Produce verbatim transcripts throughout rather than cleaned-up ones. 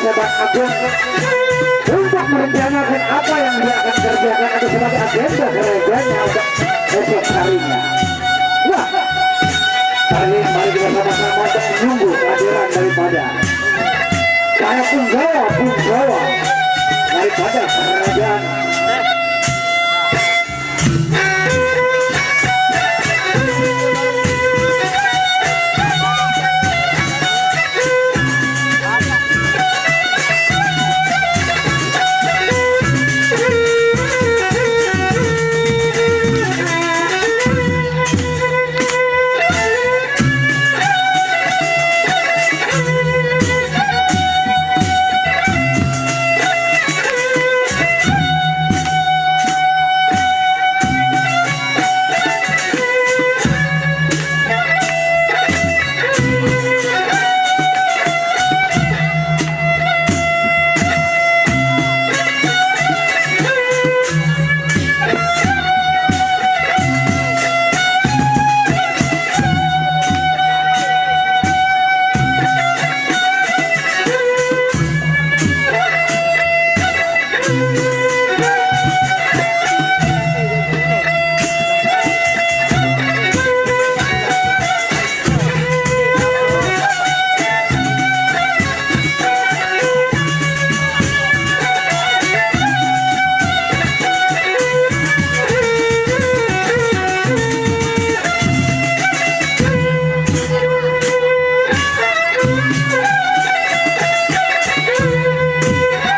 Agung untuk merencanakan apa yang dia akan kerjakan atau sebagai agenda kerajanya untuk esok harinya. Wah, kali ini mari kita sama-sama untuk menunggu kehadiran daripada para punggawa-punggawa daripada kerajaan.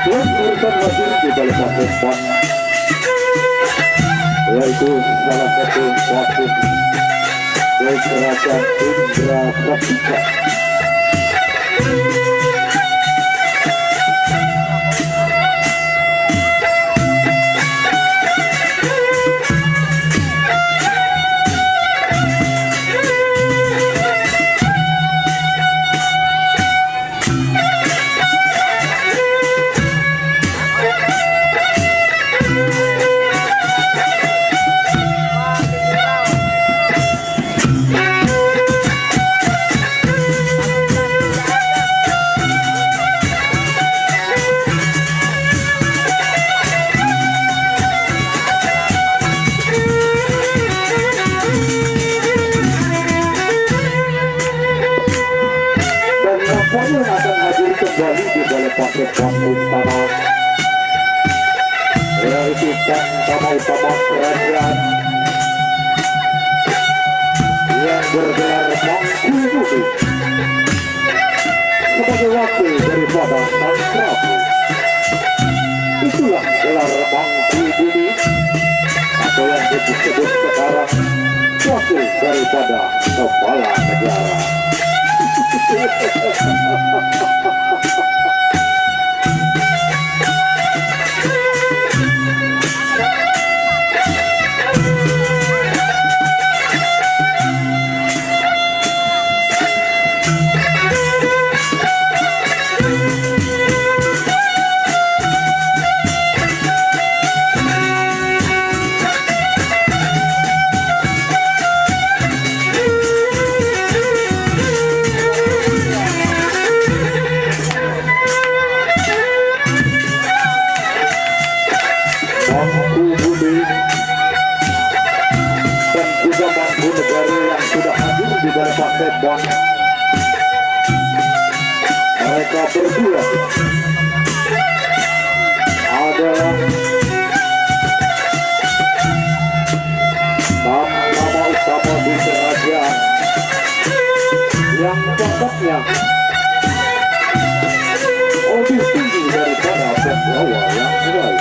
Terus urusan hadir di balai paseban, yaitu salah satu wakil dari kerajaan Indra Pratika. Dan nampaknya akan hadir kembali di balai paseban istana, yaitu panglima utama kerajaan yang bergelar Mangkubumi sebagai wakil daripada Sang Prabu. Itulah gelar Mangkubumi atau yang disebut sekarang wakil daripada kepala negara. Mangkubumi dan juga Mangkunegara yang sudah hadir di balai paseban. Mereka berdua adalah nama-nama utama di kerajaan yang pangkatnya lebih tinggi daripada punggawa yang lain.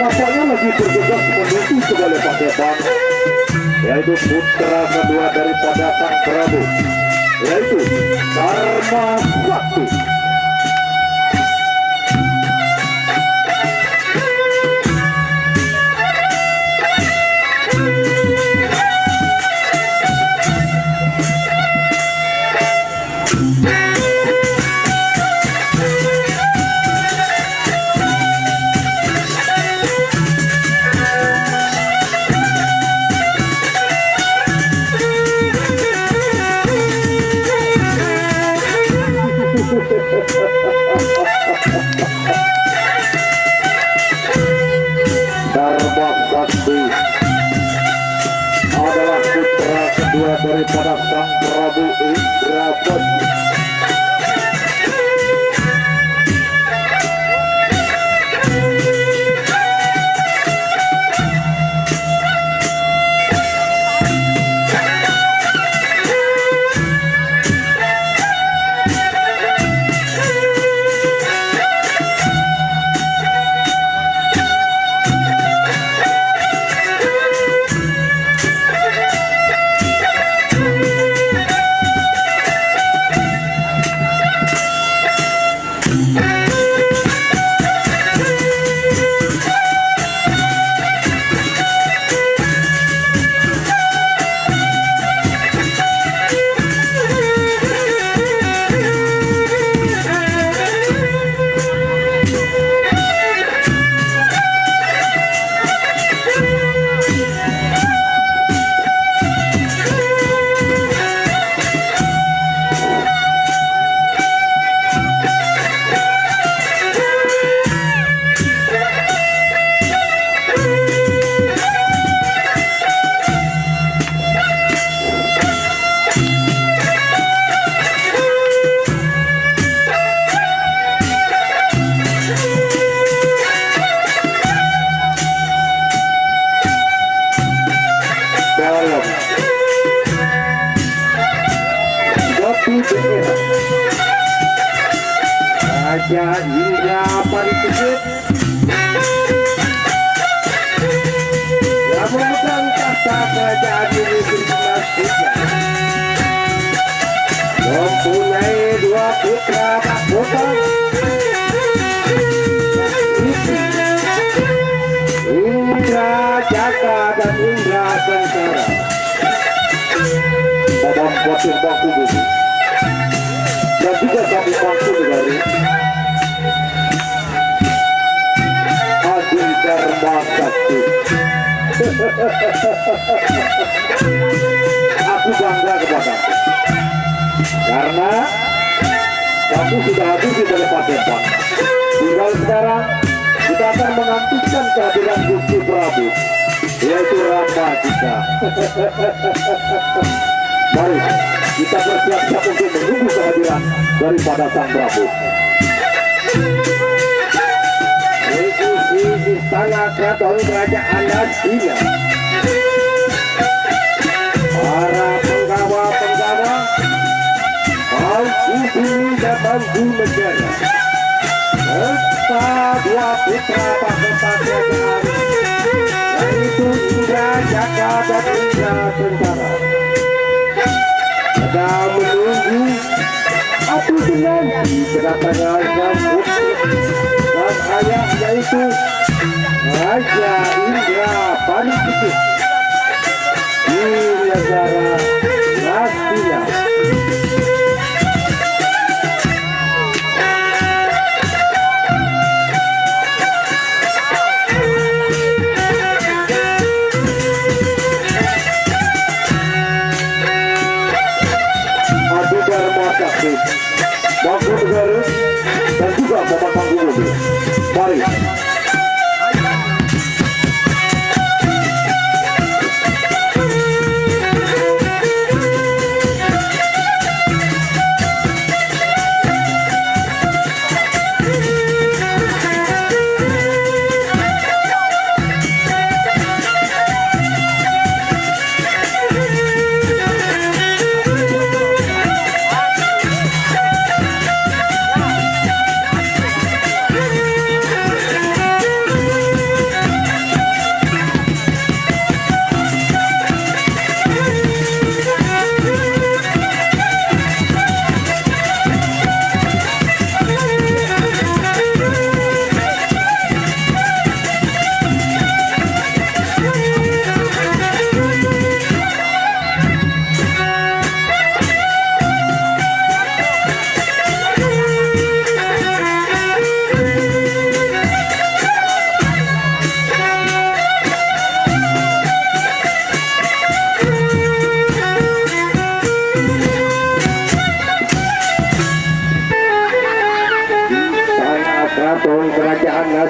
Saya lagi bergegas menuju ke Balai Paseban, yaitu putra kedua daripada Sang Prabu, yaitu Dharma Sakti. Dharma Sakti adalah putra kedua daripada Sang Prabu Indrapati. Dalam satu daerah, Raja Indra Parikesit yang memegang tahta kerajaan ini, mempunyai dua putra mahkota, Indra Jaka dan Indra Sengsara. Paman Patih Mangkubumi dan juga Sang Mangkunegara, Adi Dharma Sakti. Aku bangga kepadamu karena kamu sudah hadir di Balai Paseban. Tinggal sekarang kita akan menantikan kehadiran Gusti Prabu, yaitu Rama Jika. Mari kita bersiap-siap untuk menunggu kehadiran daripada Sang Prabu. Ikuti istana keraton kerajaan Astina. Para penggawa-penggawa, Mangkubumi dan Mangkunegara, serta dua putra mahkota kerajaan, yaitu Indra Jaka dan Indra Sengsara, sedang menunggu atau menanti kedatangan sang putri, sang ayah, yaitu Raja Indra Parikesit di negara Lastina. Adi Dharma Sakti, Mangkunegara, dan juga Paman Mangkubumi. Mari.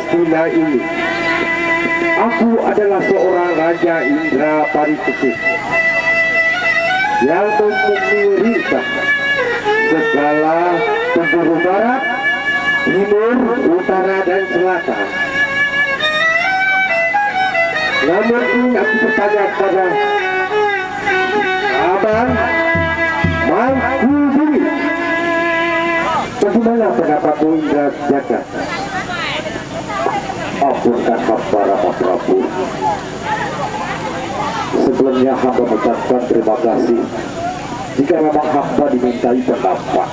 Dunia ini. Aku adalah seorang Raja Indra Parikesit yang memerintah segala penjuru barat, timur, utara, dan selatan. Namun ini aku bertanya kepada Abang Mangku Bumi. Bagaimana pendapatmu, Indra Jaka? Ampunkan hamba, Rama Prabu. Sebelumnya hamba mengucapkan terima kasih jika memang hamba dimintai pendapat.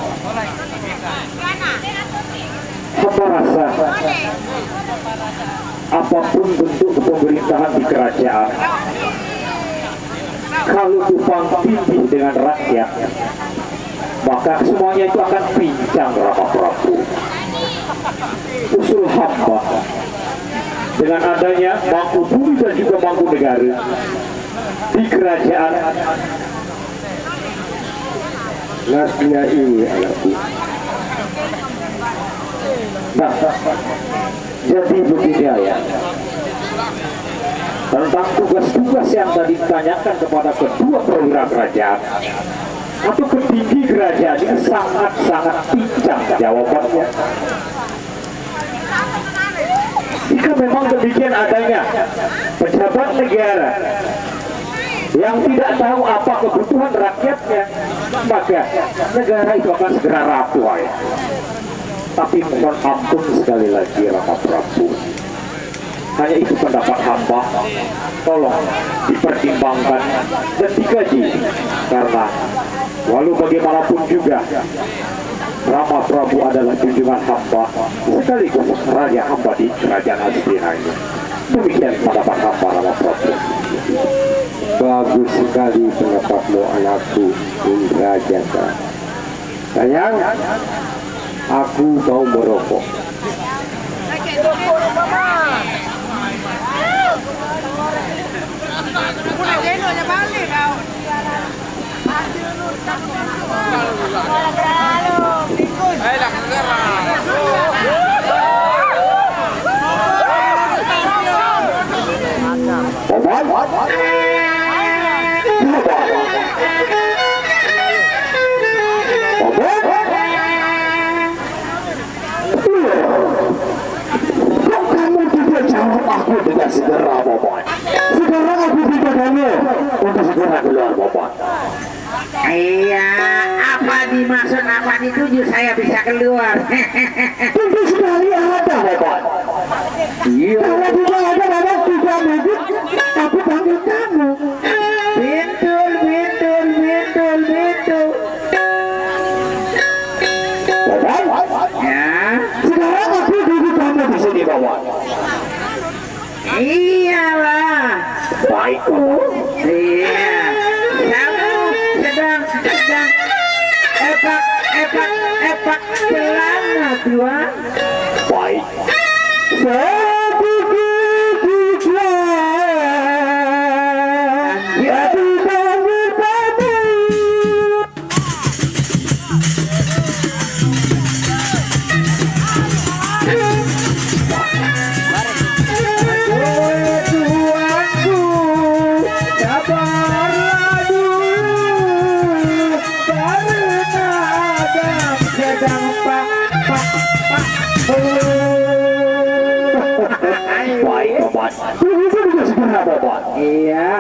Hamba rasa apapun bentuk kepemerintahan di kerajaan, kalau tumpang tindih dengan rakyat, maka semuanya itu akan pincang, Rama Prabu. Usul hamba, dengan adanya Mangku Bumi dan juga Mangku Negara di kerajaan, nasnya ini, anakku. Nah, jadi begini, Ayah. Tentang tugas-tugas yang tadi ditanyakan kepada kedua perwira kerajaan atau petinggi kerajaan, ini sangat-sangat pincang jawabannya. Jika memang demikian adanya pejabat negara yang tidak tahu apa kebutuhan rakyatnya, maka negara itu akan segera rapuh, Ayah. Tapi mohon ampun sekali lagi, Rama Prabu. Hanya itu pendapat hamba. Tolong dipertimbangkan dan dikaji. Karena walau bagaimanapun juga, Rama Prabu adalah junjungan hamba sekaligus raja hamba di kerajaan Hastina ini. Demikian pendapat hamba, Rama Prabu. Bagus sekali pendapatmu, anakku Indra Jaka. Sayang, aku mau merokok. Paman. Paman. Kok kamu tidak jawab aku dengan segera, Paman? Sekarang aku tidak kamu untuk segera keluar, Paman. Iya, apa dimaksud, apa dituju, saya bisa keluar. Tentu sekali ada, Paman. Iya. Kalau tidak ada, Paman tidak mungkin aku panggil kamu. Betul, betul, betul, betul. Paman? Ya. Sekarang aku duduk kamu di sini, Paman. Iyalah. Baik, Paman. Iya. Kamu sedang, sedang epak, epak, epak. Selamat, Tuan. Baik. Satu, dua, tiga. Jadi, Paman, Paman. Baik, Paman. Tunggu dulu sebentar, Paman. Iya.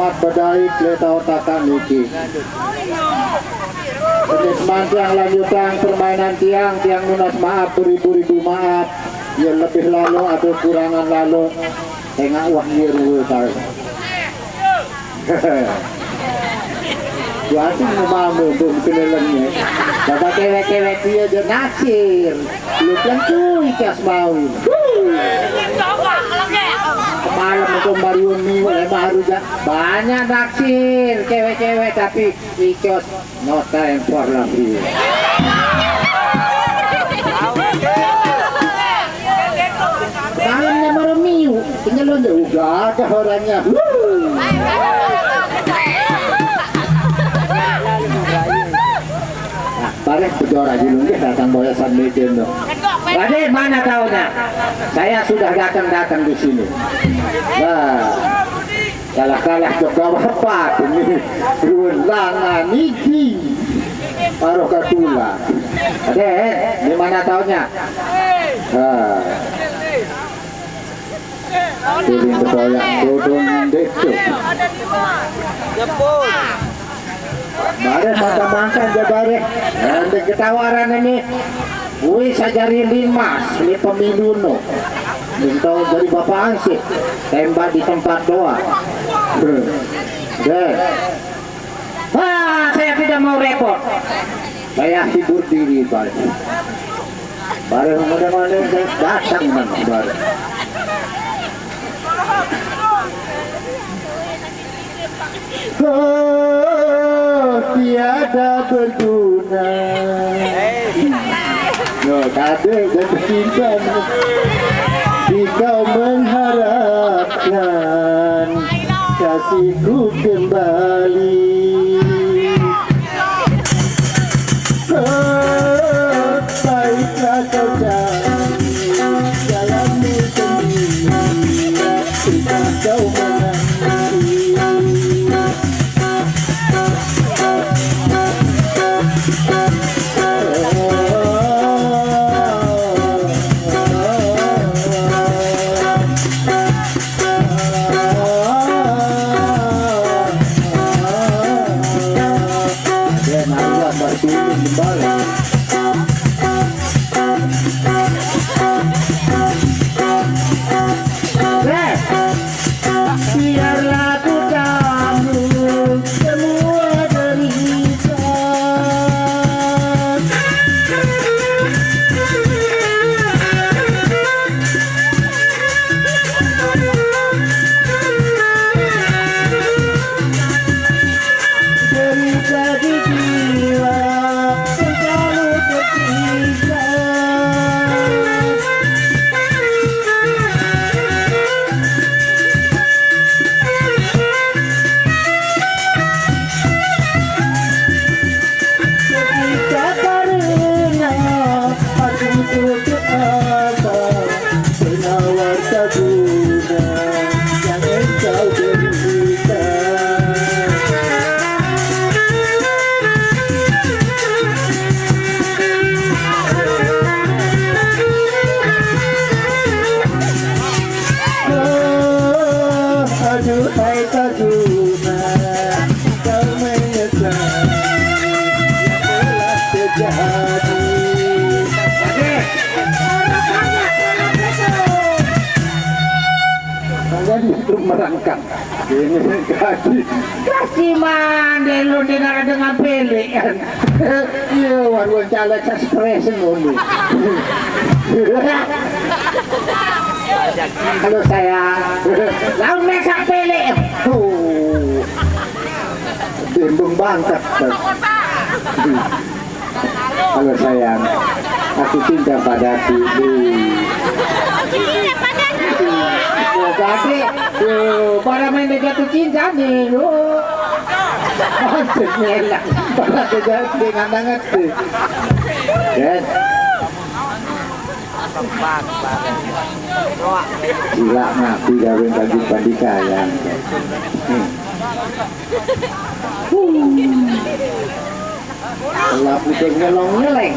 Bedait leta otak niki. Penikmat tiang lanjutang permainan tiang, tiang nunas maaf beribu-ribu maaf. Ya lebih lalu atau kurangan lalu. Tengah wah ye rue tahu. Kuatin memamu untuk kenelengnya. Kata cewek-cewek dia dia naksir. Lu tentu ikas mau. Kemalam itu baru ni, baru ja-, banyak naksir cewek-cewek, tapi icos no time for love you. Malamnya baru miu, kenyelon deh, udah ada orangnya. Wuh. Nah, bareh bejora julung dia datang boyasan mejen tuh. Raden, mana taunya? Saya sudah datang-datang di sini. Nah, kalah-kalah juga bapak ini. Rulangan niki. Paruh katula. Raden, di mana taunya? Nah. Turun ke bola, turun dek tu. Bareh mata mangkan je bareh. Nanti ketawaran ini. Wih, sajari limas, ni pemilu no. Minta dari bapak ansip, tembak di tempat doa. Deh. Ah, saya tidak mau repot. Saya hibur diri, Pak. Bareng mana-mana saya datang nang bareng. Kau tiada berguna. No, kade dan cinta. Jika mengharapkan kasihku kembali. Oh, baiklah kau cari jalanmu sendiri, sudah kau menanti. Biarlah ku tanggung semua derita. Derita di jiwa selalu tersiksa. Ketika karena aku putus asa, penawar tak guna yang engkau berikan. Oh, aduhai Tajuna, kau menyesal yang telah terjadi. Jadi itu merangkak. Ini gaji. Kasih mande lu dengar dengan pele kan. Iya, warung caleg express ngono. Halo sayang. Lalu mesak pele. Tuh. Bimbung bangkat. Halo sayang, aku cinta padaku. Oh, gade. Tuh, para main jatuh cinta nih, lu. Maksudnya lah, para kejadian banget tuh. Yes. Sila ngapi gawe bagi pandikaya. Hmm. Lah udah nyelong nyeleng.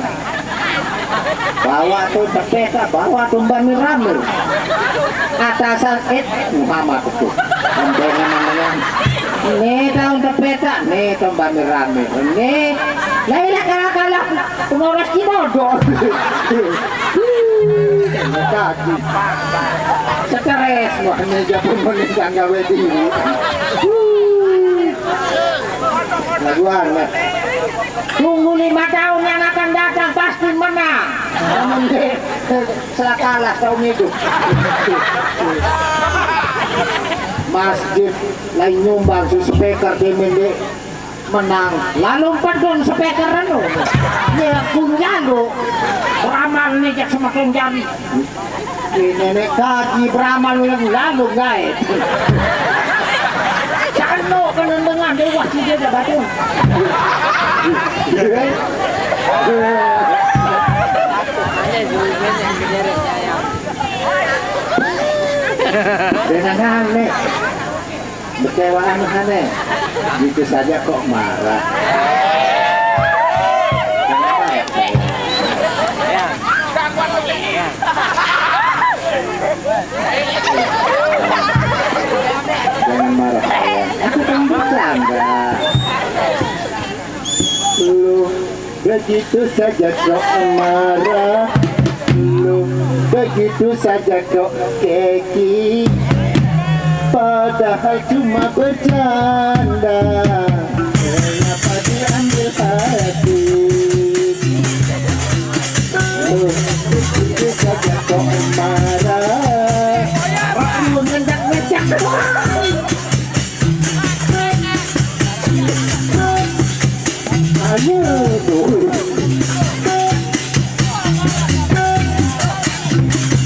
Bawa tuh tepeta, bawa tuh Mbak Miramir. Atasan, eh, Muhammad itu. Embeng namanya. Nih daun tepeta, nih tuh Mbak Miramir. Nih, lah, iya, kalah-kalah pengurus Cimodo. Kaki. Stres, wah, ini aja pun mending gawe diri. Lagu aneh. Tunggu lima tahun yang akan datang, pasti menang. Namun, dia salah kalah tahun itu. Masjid lain nyumbang si speaker di mende menang. Lalu pedun speaker anu. Ya, kunjalo. Beramal nih, jak sama kunjali. Ini nenek kaji beramal lalu, lalu gaib. Cano kenendengan dewa si dia batu. Dengan aneh. Kecewaan aneh. Gitu saja kok marah. Kenapa ya, sayang? Jangan marah, sayang. Aku kan bercanda. Lu begitu saja kok marah. Lu begitu saja kok keki. Padahal cuma bercanda. Kenapa diambil hati? Lu begitu saja kok marah. Lu ngendak-ngendak. Ayo, tuh.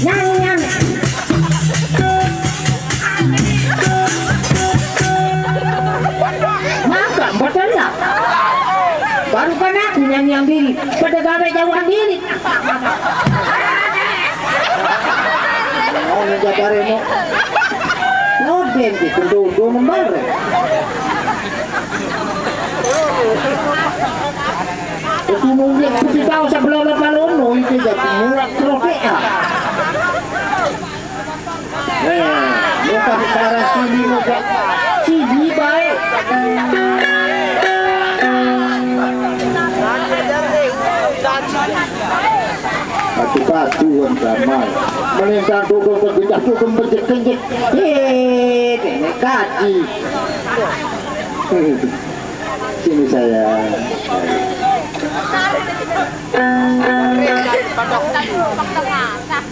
Nyanyi, nyanyi. Makan, betul nggak? Baru kan aku nyanyi yang diri, pada gawe jauhan diri. Mau ngejabarin, mau. Noden gitu, tuh, tuh, membara. Itu mungkin aku tahu sebelum palono itu jadi murah kroke, ah. Eh, muka bicara sini, muka sini baik. Batu-batuan damai. Menentang dukung kebidak dukung bejek-bejek. Eh, ini kaji. Sini, sayang.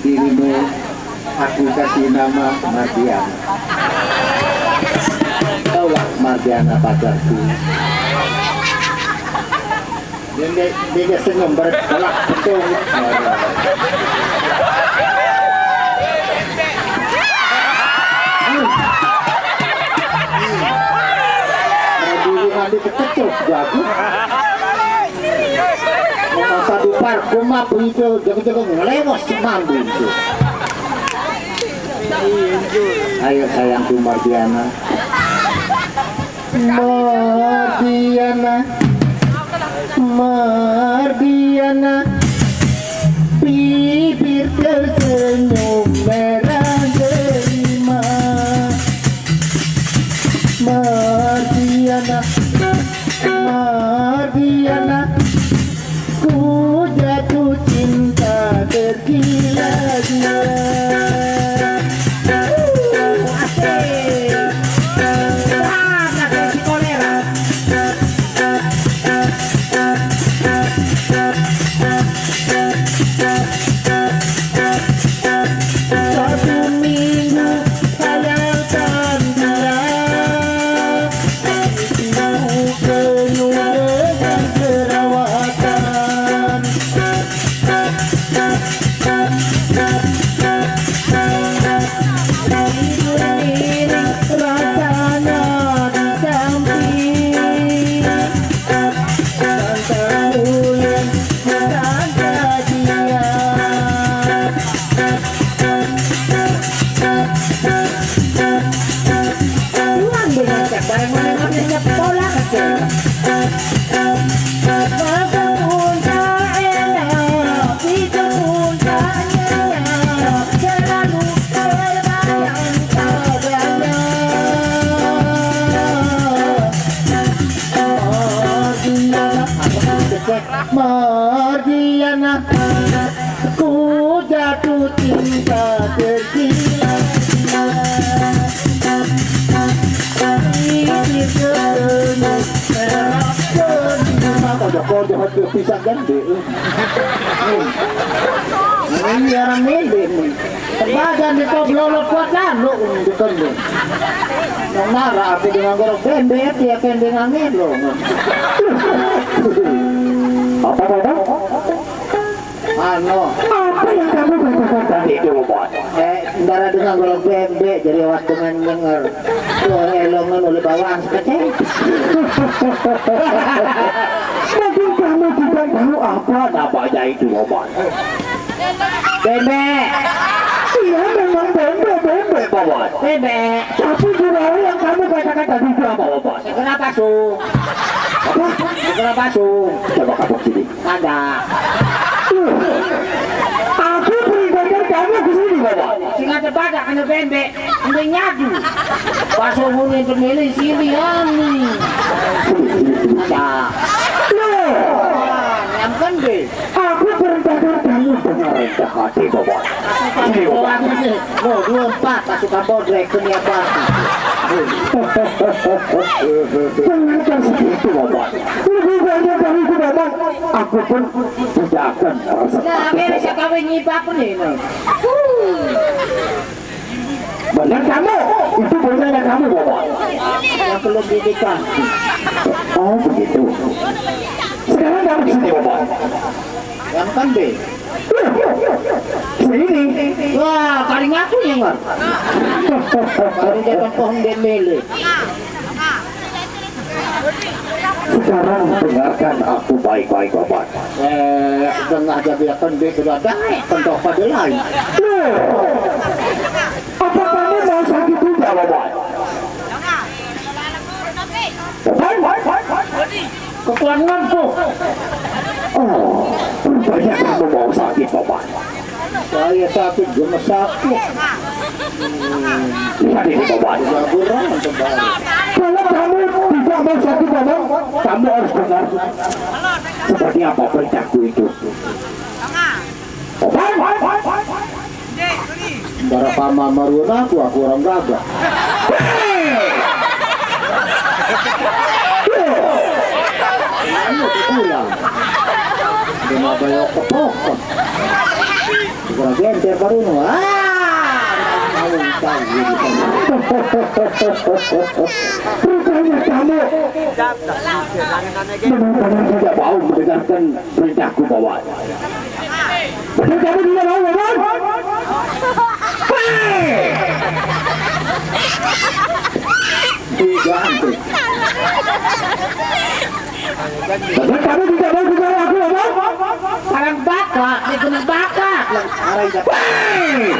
Dirimu aku kasih nama Mardiana. Kaulah Mardiana pacarku. Dia, dia, dia senyum berkelak betul. Dulu nanti kekecok bagus. Masa dupar kuma itu jago-jago ngelewos mambu itu. Ayo sayangku Mardiana. Mardiana, Mardiana, bibir tersenyum merah delima. Mardiana, Mardiana, ku jatuh cinta tergila-gila. Asik. Wah, kata si kolera. Bisa gede. Ini orang ini. Sebagian itu belum kuat lalu untuk gede. Yang nara aku dengan gorok bembe, dia kan dengan ngedong. Apa, apa? Ano? Apa yang kamu katakan tadi itu, Bos? Eh, nara dengan gorok bembe, jadi awas dengan nyenger. Tuh, elongan oleh bawaan sekecil. Mungkin kamu tidak tahu apa namanya itu, Bos. Bembe. Iya, memang bembe, bembe, Bos. Bembe. Tapi di luar yang kamu katakan tadi itu apa, Bos? Kenapa, Su? Apa? Kenapa, Su? Coba kamu sini. Kagak. Loh, aku perintahkan kamu ke sini, Bos. Singa tebadak kena bembe. Udah nyadu. Pas umurnya pemilih sini, ani. Ada. Loh, yang kan deh. Aku perintahkan kamu dengan rendah hati, Bos. Sini, Bos. Orang ini. Loh, dua empat, pasukan bodrek, dunia batu. Jangankan segitu, Bos. Lebih banyak dari itu, Bos. Aku pun tidak akan merasa. Nah, takut, beres ya, Bos. Kawin nyibak nih, nih. Benar kamu? Itu punyanya kamu, Bos. Yang belum dinikah. Oh, begitu. Sekarang kamu sini, Bos. Yang kan, Be? Sini. Wah, paling aku yang nggak. Baru dia pohon dia milih. Sekarang dengarkan aku baik-baik, Bos. Eh, tengah jadi akan dia sudah dapat pentok pada lain. Loh, apa kamu mau sakit juga, Bos? Bos? Kekurangan tuh. Oh, rupanya kamu mau sakit, Bos. Saya sakit, gemes sakit. Lihat ini, Bos. Jagoan terbalik. Kalau kamu tidak mau sakit, Bos, kamu harus dengar seperti apa perintahku itu. Bos. Bara pama maruan aku, aku orang gagah. Anu, pulang. Dia mau bayar ke pokok. Kurang genter baru nu. Ah, tahu, tahu, gitu. Rupanya kamu benar-benar tidak mau mendengarkan perintahku, Bos. Betul kamu tidak mau, Bos? Hei! Tidak, Bos. Betul kamu tidak mau dengar aku, Bos? Orang bakat, dia kena bakat. Arah itu. Hei!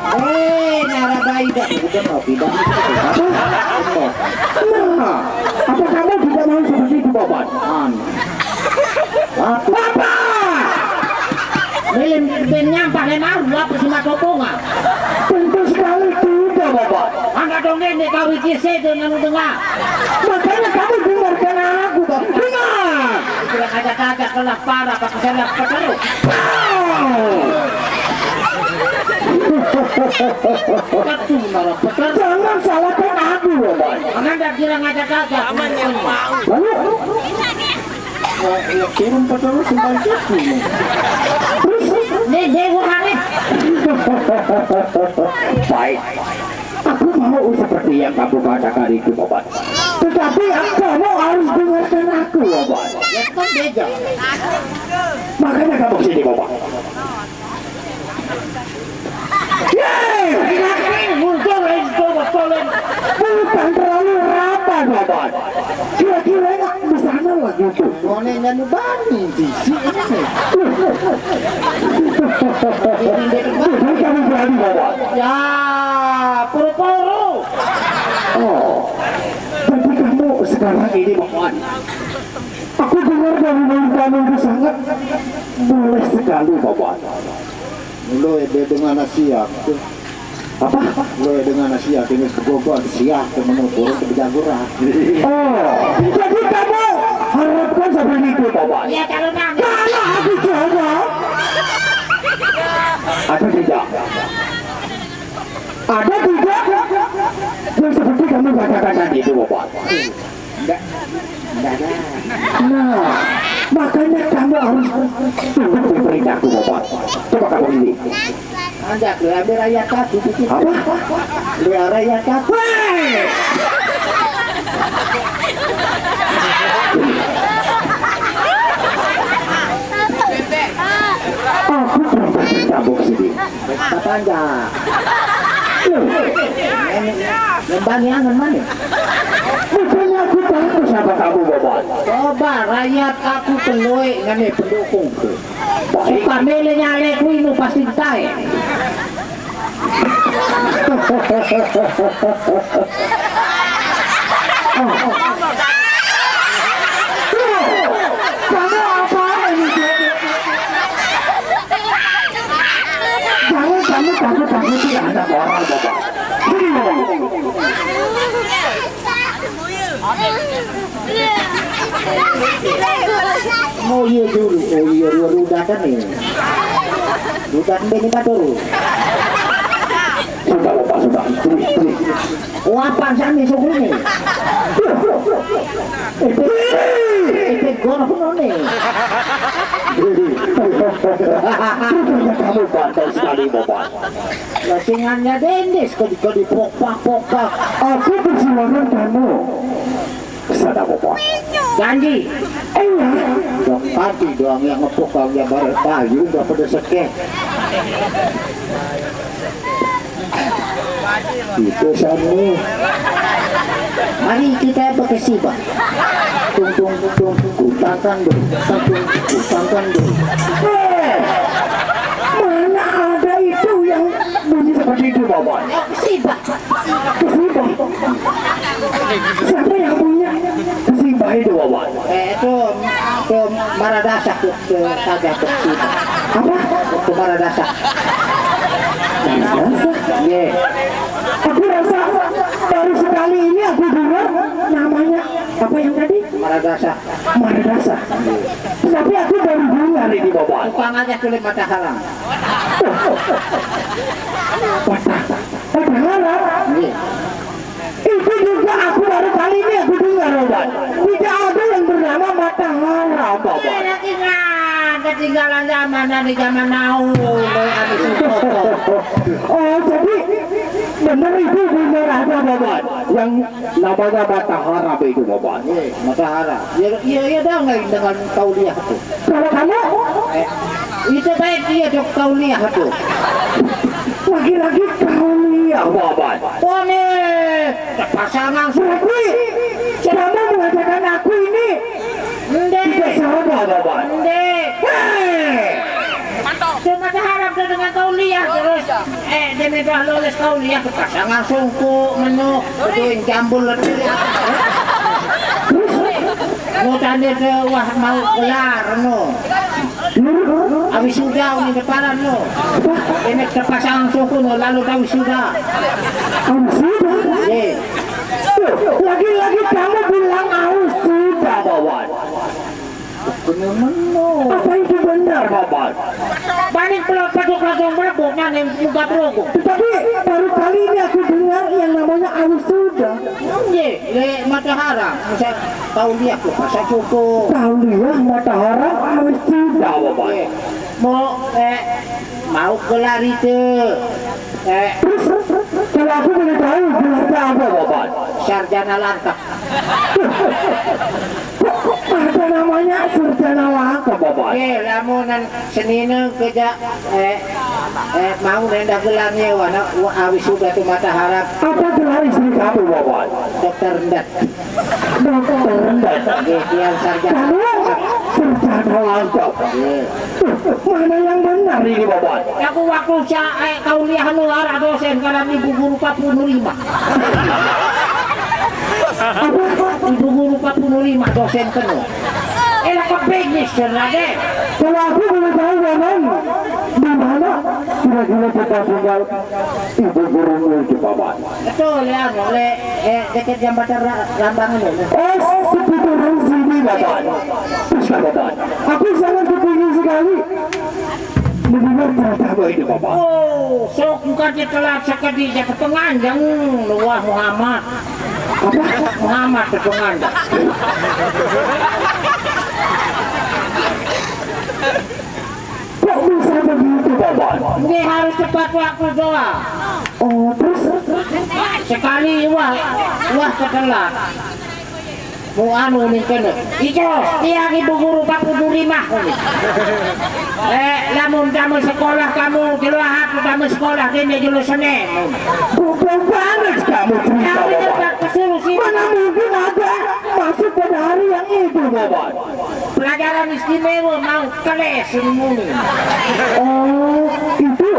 Hei, nara bayi dah. Bukan mau pindah. Apa? Nah, apa kamu tidak mau seperti itu, Bos? Anu. Apa? Milim ben nyampah lemar, lu apa sih, Mas Opong, ah? Tentu sekali tidak, Bos. Angkat dong, Dek, kau iki sih dengan dengar. Makanya kamu dengarkan aku, Bos. Dengar. Kira kagak-kagak kelas parah, pakai sana pekeruk. Aduh, marah pekeruk. Jangan salahkan aku, Bos. Karena ndak kira ngajak-ngajak. Lalu, ya, kirim pekeruk sembari cuci. Terus? Nih, dia gua aneh. Baik. Aku mau seperti yang kamu katakan itu, Bos. Tetapi kamu harus dengarkan aku, Bos. Ya, kan beda. Makanya kamu sini, Bos. Yeay! Ini muncul, muncul, muncul. Bukan terlalu rata, Bos. Kira-kira enak di sana lagi tuh. Ngone nyanu bani di sini. Ini dia. Bukan kamu berani, Bos. Ya, poro-poro. Oh, jadi kamu sekarang ini, Bos. Aku dengar dari mulut kamu itu sangat boleh sekali, Bos. Lo ede dengan siap. Apa? Lo ede dengan siap, ini segogoan siap, temen lo burung ke jagoan. Oh, jadi kamu harapkan seperti itu, Bos? Iya, kalau nangis. Kalau aku coba, ada tidak? Ada tidak? Yang seperti kamu katakan tadi itu, Bos. Enggak. Enggak ada. Nah, Makanya kamu harus tunduk di perintahku, Bapak. Coba kamu ini. Anjak, lu ambil rakyat kaki dikit. Apa? Lu rakyat kaki. Aku perintah bercabok sini. Tatangga. Loh, yang bani angen mana? Bukannya aku takut sama kamu, Bobot. Coba rakyat aku peloi ngene pendukung. Suka mele nyale kuwi nu pasti ditae. Kamu apa ini? Jangan kamu takut-takuti anak orang, Bapak. Sini, Bapak. Oh iya dulu, oh iya dulu, udah kan nih. Udah kan ini batur. Sudah, Bapak, sudah. Sini, sini. Wah, pangsane sukune. Epek, epek goroh none. Rupanya kamu bandel sekali, Bapak. Lasingannya dendes, kok di, kok dipokpak-pokpak. Aku persilakan kamu. Kesana, Bapak. Janji. Eh, iya. Yang tadi doang yang ngepok, kalau yang bareng payu udah pada sekeh. Itu sana. Mari kita berkesibah. Tung, tung, tung, tung, tang, tang, dung. Tang, tung, tung, tang, tang, dung. Eh, mana ada itu yang bunyi seperti itu, Bapak? Kesibah. Kesibah. Siapa yang punya kesibah itu, Bapak? Eh, itu, itu Maradasah tuh, tuh, kagak tuh, kesibah. Apa? Itu Maradasah. Maradasah? Iya. Aku rasa baru sekali ini aku dengar namanya apa yang tadi? Maradasah. Maradasah. Tapi aku baru dengar ini, Bapak. Tukang aja kulit mata haram. Mata, mata haram? Iya. Itu juga aku baru kali ini aku dengar, Bapak. Tidak ada yang bernama mata haram, Bapak. Iya, ketinggalan, ketinggalan zaman, dari zaman now, lo habis itu. Oh, jadi benar itu benar ada, Bapak. Yang namanya mata haram itu, Bapak. Iya, mata haram. Iya, iya, iya, dah, nggak dengan kauliah tuh. Kalau kamu? Eh, itu baik dia, Dok, kauliah tuh. Lagi-lagi kauliah, Bapak. Wah, nih, pasangan. Berarti kamu mengatakan aku ini Nde. Tidak sama, Bapak. Nde. Hei! Cuma harap dia dengan kauliah terus. Eh, dia minta lulus kauliah, kepasangan sungkuk, menu, bedoin jambul lebih. Mau tanya ke, wah, mau gelar, no. Habis sudah, ini deparan, no. Ini kepasangan sungkuk, no, lalu habis sudah. Habis sudah? Iya. Tuh, lagi-lagi kamu bilang aus sudah, Bawan. Bener-bener. Apa itu benar, Bapak? Paling pelopet kok langsung melepuh, mana yang buka perokok. Tetapi baru kali ini aku dengar yang namanya aus sudah. Iya, le mata haram. Misal tahu dia kok, masa cukup. Tahu dia mata haram, aus sudah, Bapak. Iya. Mau, eh, mau gelar itu. Eh. Terus, kalau aku boleh tahu, gelarnya apa, Bapak? Sarjana langkap. Kok, kok ada namanya sarjana langkap, Bapak? Oke, lamunan senine kerja, eh, eh, mau rendah gelarnya, wana, wa-, awis sudah tuh mata harap. Apa gelar istri kamu, Bapak? Dokter Rendet. Dokter Rendet. Oke, dia sarjana. Kamu sarjana langkap. Iya. Mana yang benar ini, Bapak? Aku waktu sa-, eh, kuliah nu arah dosen karena ibu guru Papua Nurima. Apa? Ibu guru Papua Nurima dosen kenu. Elah kebegis, saudara deh. Kalau aku boleh tahu, Bapak, di mana kira-kira kita tinggal ibu gurumu itu, Bapak? Betul, ya, boleh. Eh, dekat jembatan Ra-, Rambang itu. Oh, seputaran sini, Bapak. Bisa, Bapak. Aku sangat kepingin sekali mendengar cerita Bapak itu, Bapak. Oh, sok bukan telat sekali jatuh penganjang, luah Muhammad. Apa? Muhammad ke penganjang. Nggih, harus tepat waktu doang. Oh, terus? Sekali wah, wah ketelat. Mu anu ning kene. Ijo, tiang ibu guru papudu limah. Eh, lamun kamu sekolah kamu jelo Ahad, kamu sekolah dene jelo Senin. Goblok banget kamu cerita, Bapak. Mana mungkin ada masuk pada hari yang itu, Bapak? Pelajaran istimewa mau keles ini. Oh, itu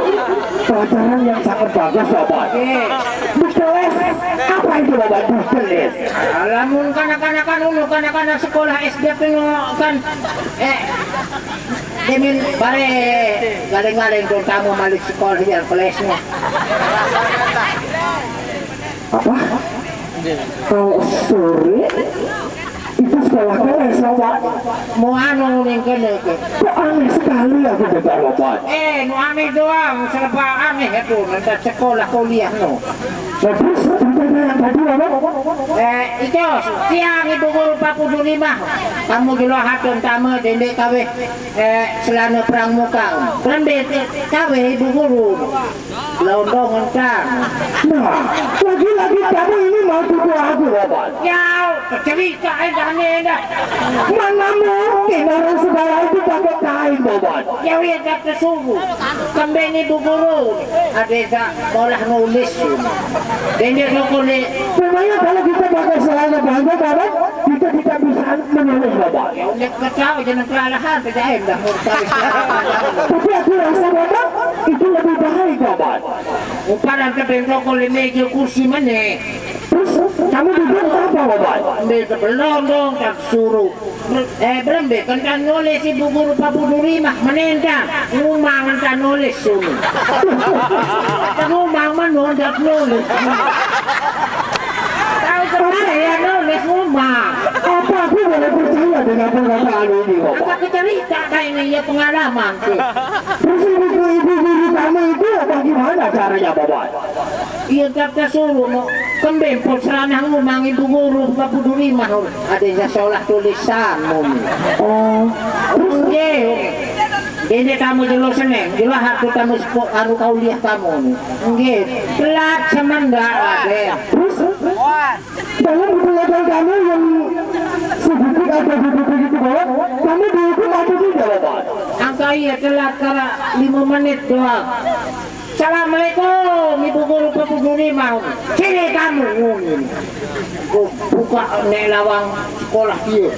pelajaran yang sangat bagus, Bapak. Iya. Di keles, apa itu, Bapak? Di keles. Lamun kanak-kanak anu, kanak-kanak sekolah S D kan, eh, demin bare galeng-galeng terutama malik sekolah yang kelesnya. Apa? Kalau sore itu sekolah kelas, Bapak. Mau anu ning kene ke. Kok aneh sekali aku dengar, Bapak. Eh, nu aneh doang, serba aneh itu, nanti sekolah kuliah no. Nah, terus ceritanya yang tadi, Bapak? Eh, itu tiang ibu guru papudu limah. Kamu jelo Ahad tama dende kawe, eh, selana perang muka. Berembe kawe ibu guru. Londong entar. Nah, lagi-lagi kamu ini mau tuduh aku, Bapak. Ya, cerita endah endah. Mana mungkin orang segala itu pakai kain, Bapak? Ya, iya, kata suruh. Kembeni bu guru. Ada tak bolah nulis. Dende rokok ni. Memangnya kalau kita pakai celana panjang, Bapak, kita tidak bisa menulis, Bapak. Ya, udah ketawa, jangan kelalahan, tidak endah, mau tahu siapa. Tapi aku rasa, Bapak, itu lebih baik, Bapak. Uparan ke bentoko le meja kursi mana? Terus kamu duduk apa, Bapak? Ambil sebelum dong, tak suruh. Eh, berembe, kentan nulis ibu guru papudu limah, menendang. Ngumang kentan nulis sunu. Ngumang menondak nulis. Tahu kemana ya nulis ngumang? Apa aku boleh percaya dengan perkataan ini, Bapak? Apa cerita kayak ini ya pengalaman tuh. Terus ibu, ibu guru kamu itu bagaimana caranya, Bapak? Iya, kata suruh no. Kembempol seranah ngumang ibu guru papudu limah. Ada yang salah tulisan mumi. Oh, terus? Nggih. Ini kamu jelo Senin, jelo Ahad kamu sepo-, anu kauliah kamu ni. Nggih. Telat semendak, Raden. Terus? Dalam kegiatan kamu yang sedikit ada di buku itu, Bapak, kamu dihukum atau tidak, Bapak? Angka iya telat kara lima menit doang. Assalamualaikum, ibu guru papudu limah. Sini kamu, ngomong. Gua buka nek lawang sekolah dia.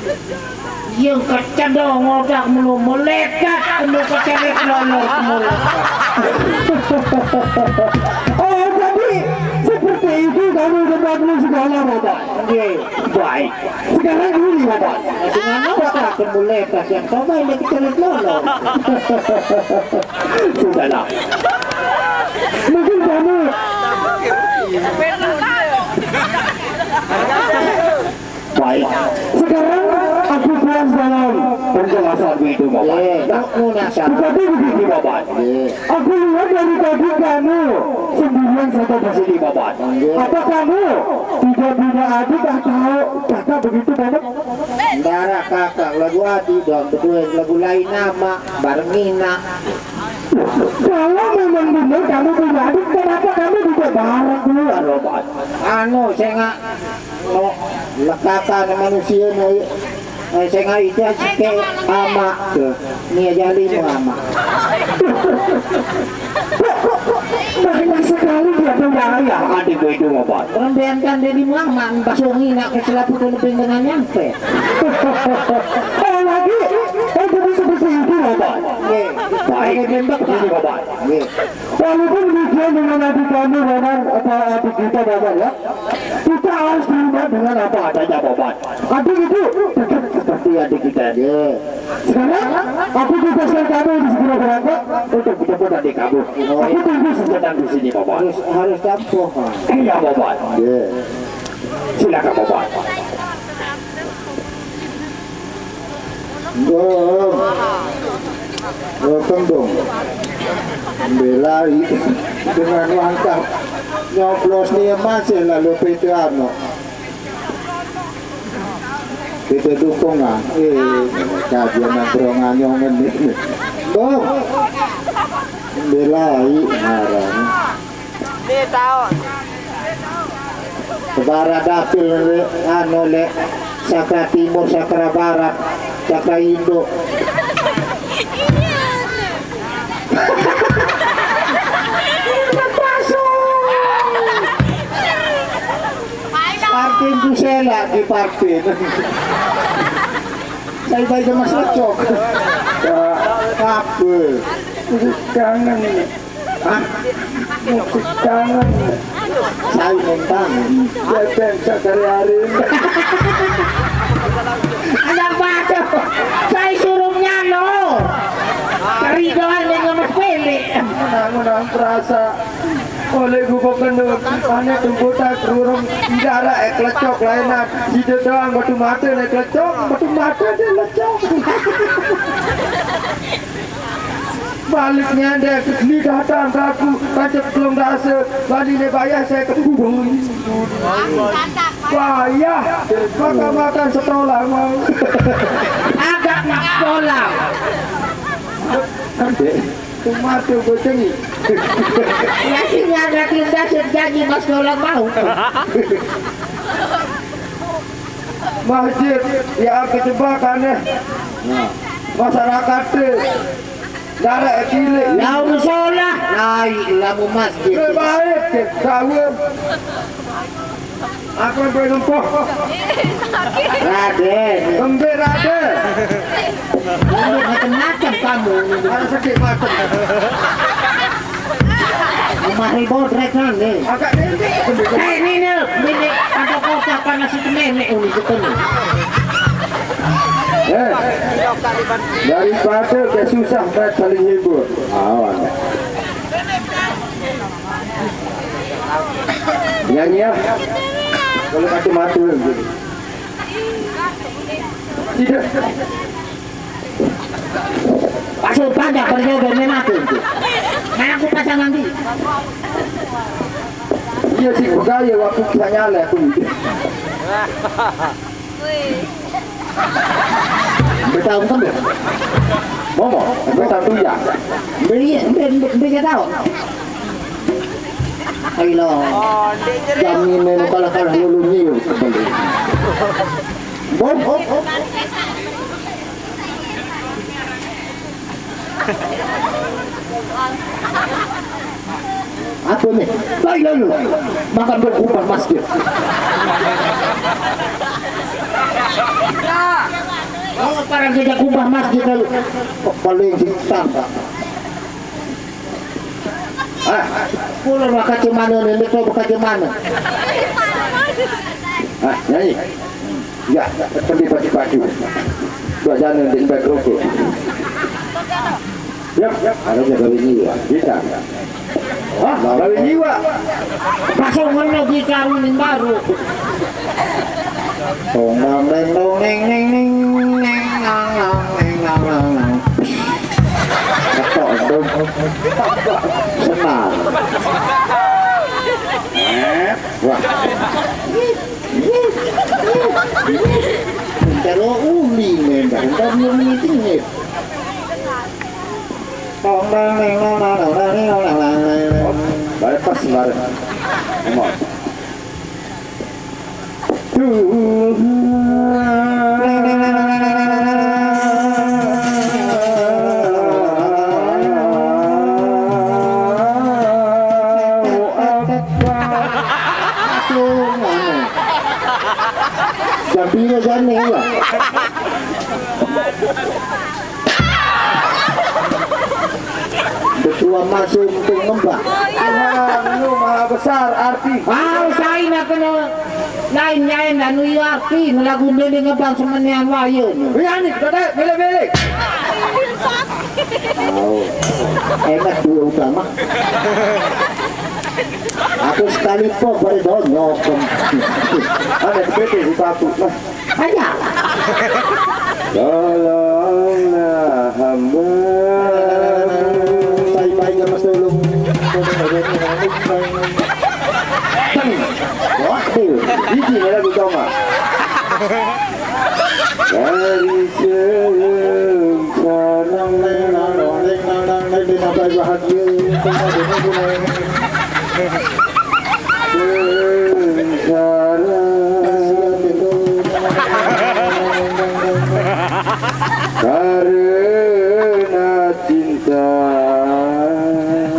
Yang kecedong otak mulu melekat, mulu kecerit lolor mulu. Oh, jadi seperti itu kamu debatmu segala, Bapak? Nggih. Baik. Sekarang gini, Bapak. Dengan otak melekat yang coba ini kecerit lolor. Sudahlah. Mungkin kamu Baik. Sekarang aku puas dalam penjelasan itu, Bapak. Iya, nak, nak, nak. Tetapi begini, Bapak. Iya. Aku lihat dari tadi kamu sendirian saja di sini, Bapak. Iya. Apa kamu tidak punya adik atau kakak begitu, Bapak? Ndaraq kakak, lagu adik dong, berdua lagu lain nama, bareng Nina. Kalau memang benar kamu punya adik, kenapa kamu tidak bareng keluar, Bapak? Anu, saya nggak mau lekakan manusia, mau, eh, saya nggak itu aja kayak ama tuh. Nih aja lima ama. Banyak sekali dia punya ayah, adik gue itu, Bapak. Orang bayangkan dia di mama, pas wangi nak ke selapukan dengan nyampe. Oh, lagi, oh, jadi seperti itu, Bapak. Iya. Baik. Pakai bembek, Pak. Ini, Bapak. Iya. Walaupun demikian dengan adik kami, Bapak, apa adik kita, Bapak, ya, kita harus terima dengan apa adanya, Bapak. Adik itu tetap seperti adik kita. Iya. Sekarang, aku tugaskan kamu di segera berangkat untuk menjemput adik kamu. Oh, iya. Aku tunggu sebentar di sini, Bapak. Harus, harus tempuh, Pak. Iya, Bapak. Iya. Silakan, Bapak. Dong. Dong, dong. Belai dengan langkah nyoblos nih masih lalu beda anu. Kita dukung, ah. Eh, kajian nongkrong anyong ini. Dong. Belai ngaran. Dia tahu. Barat dapil, anu, le, Sakra Timur, Sakra Barat, Sakra Indo. Partin ku sela di partin. Saya baik sama Mas Lecok. Ya, apa? Kangen. Hah? Kangen. Saya nentang. Beben sekali hari ini. Anak bacot. Saya suruh nyano. Keridoan dengan Mas Pele. Menang-menang perasa. Oleh gubuk kendut, ane tumputak rurung, idara ek lecok lainan. Sida doang batu mata nek lecok, batu mata dia lecok. Balik nyender, ni datang kaku, pancet belum rasa, bali ne bayar saya ke bubung. Bayar, makan-makan sekolah mau. Agak sekolah. Ambil. Tomato boceng ni. Ya sih, nggak ada tindak terjadi, Mas, kalau mau. Masjid, ya, kejebak aneh. Nah. Masyarakat tu. Darah pilih. Laung sholat, naik lamu masjid. Baik, tahu. Aku yang boleh nempuh. Raden. Kembali Raden. Ini macam-macam kamu ini. Ada sedikit macam. Rumah ribut rek nanti. Agak ini. Eh, ini nih, ini ada kotak panas itu nenek ini ketemu. Eh, daripada dia susah, baik saling hibur. Awan. Nyanyi ya. Kalau mati-mati. Tidak. Pasal pada perjodohan mati itu. Nah, aku pasang nanti. Iya sih, budaya waktu kisah nyala aku. Wih. Betul kan? Momo, betul tu ya. Beli, beli, beli tahu. Ayolah. Jamin memang kalah-kalah lulu nyium sebelum. Bom. Apa ni? Lain lalu. Makan berubah masjid. Oh, parang kerja kubah masjid lalu. Paling sintang. Ah, pulang lah kaca mana ni, ni kau kaca mana? Ah, nyanyi. Ya, pergi baju-baju. Buat sana di tempat rokok. Yap, ada je kawin ni ya. Bisa. Hah? Kawin jiwa. Pasal mana di karun yang baru? Tong dang deng dong neng neng neng neng nang nang neng nang nang nang. Ketok dong. Senar. Eh, wah. Kalau uli nembak, entar dia meeting ni. Tong dang deng dong dang dong dang dong dang dang dang. Baik pas kemarin. Emang. Jam piro jane ya? Ketua masuk untuk ngembang. Tuhan, lu maha besar arti. Ah, saya nak kena lain nyain dan nu arti ngelagu mele ngebang semenian wayo. Iya ni, betul, mele-mele. Tahu. Enak dua utama. Aku sekali pok pada donyok. Ada sepeda di batu lah. Aja. Tolonglah hamba. Baik-baik sama tolong. Waduh, ini lagu Toma. Dari sengsara. Bahagia. Sengsara. Karena cinta.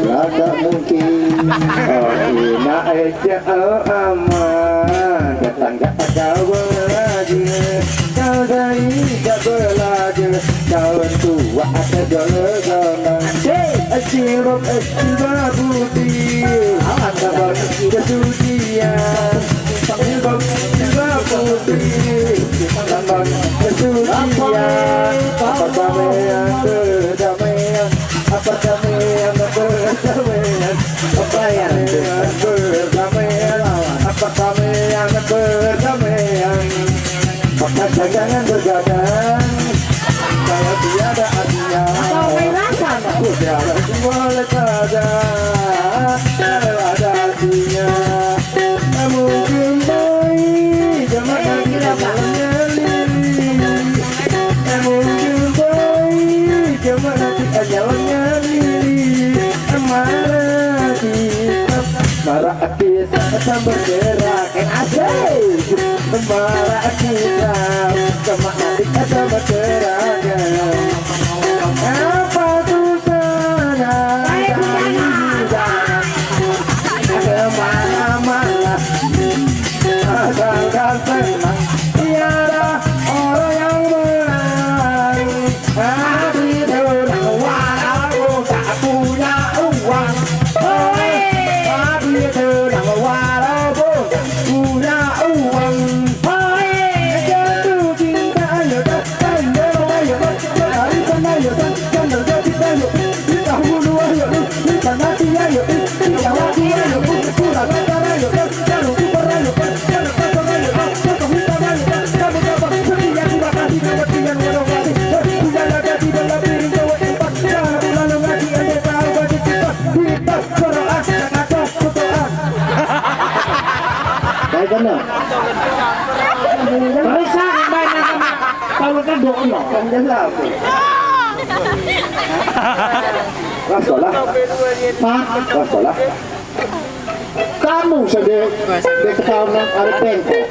Tidak mungkin. Oh, enak aja, oh, aman. Datang gak ada lagi. Kau dari gak belajar. Kau tua ada jolo-jolo. Hey, cilok, eh, cilok putih. Aman, aman. Kesucian. Cilok, cilok putih. Aman, kesucian. Perdamaian, perdamaian. Perdamaian, perdamaian. Perdamaian, perdamaian. Perdamaian, perdamaian. Maka jangan bergadang. Kalau tiada artinya. Atau main rasa, Pak? Udah, boleh saja. Kalau ada artinya. Namun kembali, jangan nanti tidak, Pak. Jalan nyali. Namun kembali, jangan nanti jalan nyali. Marah kita, marah kita bergerak. Asik. Marah kita, marah kita bergerak. Apa susahnya? Kemana-mana. Asalkan senang. Tiada orang yang menang. Aku itu nang walaupun tak punya uang. Hei, aku itu nang walaupun tak punya uang. Hei, jatuh cinta, ayo, tak, ayo, ayo, tak, tak, ayo, tak, tak, ayo, tak, tak, ayo, tak, tak, ayo, tak, tak, ayo, tak, Baik, benar. Terus, ah, baik, nah, sama. Kalau kedok, no. Kan jelas. Lah, sekolah. Pak. Lah, sekolah. Kamu sedih, dia ketahuan Alif Bengkok.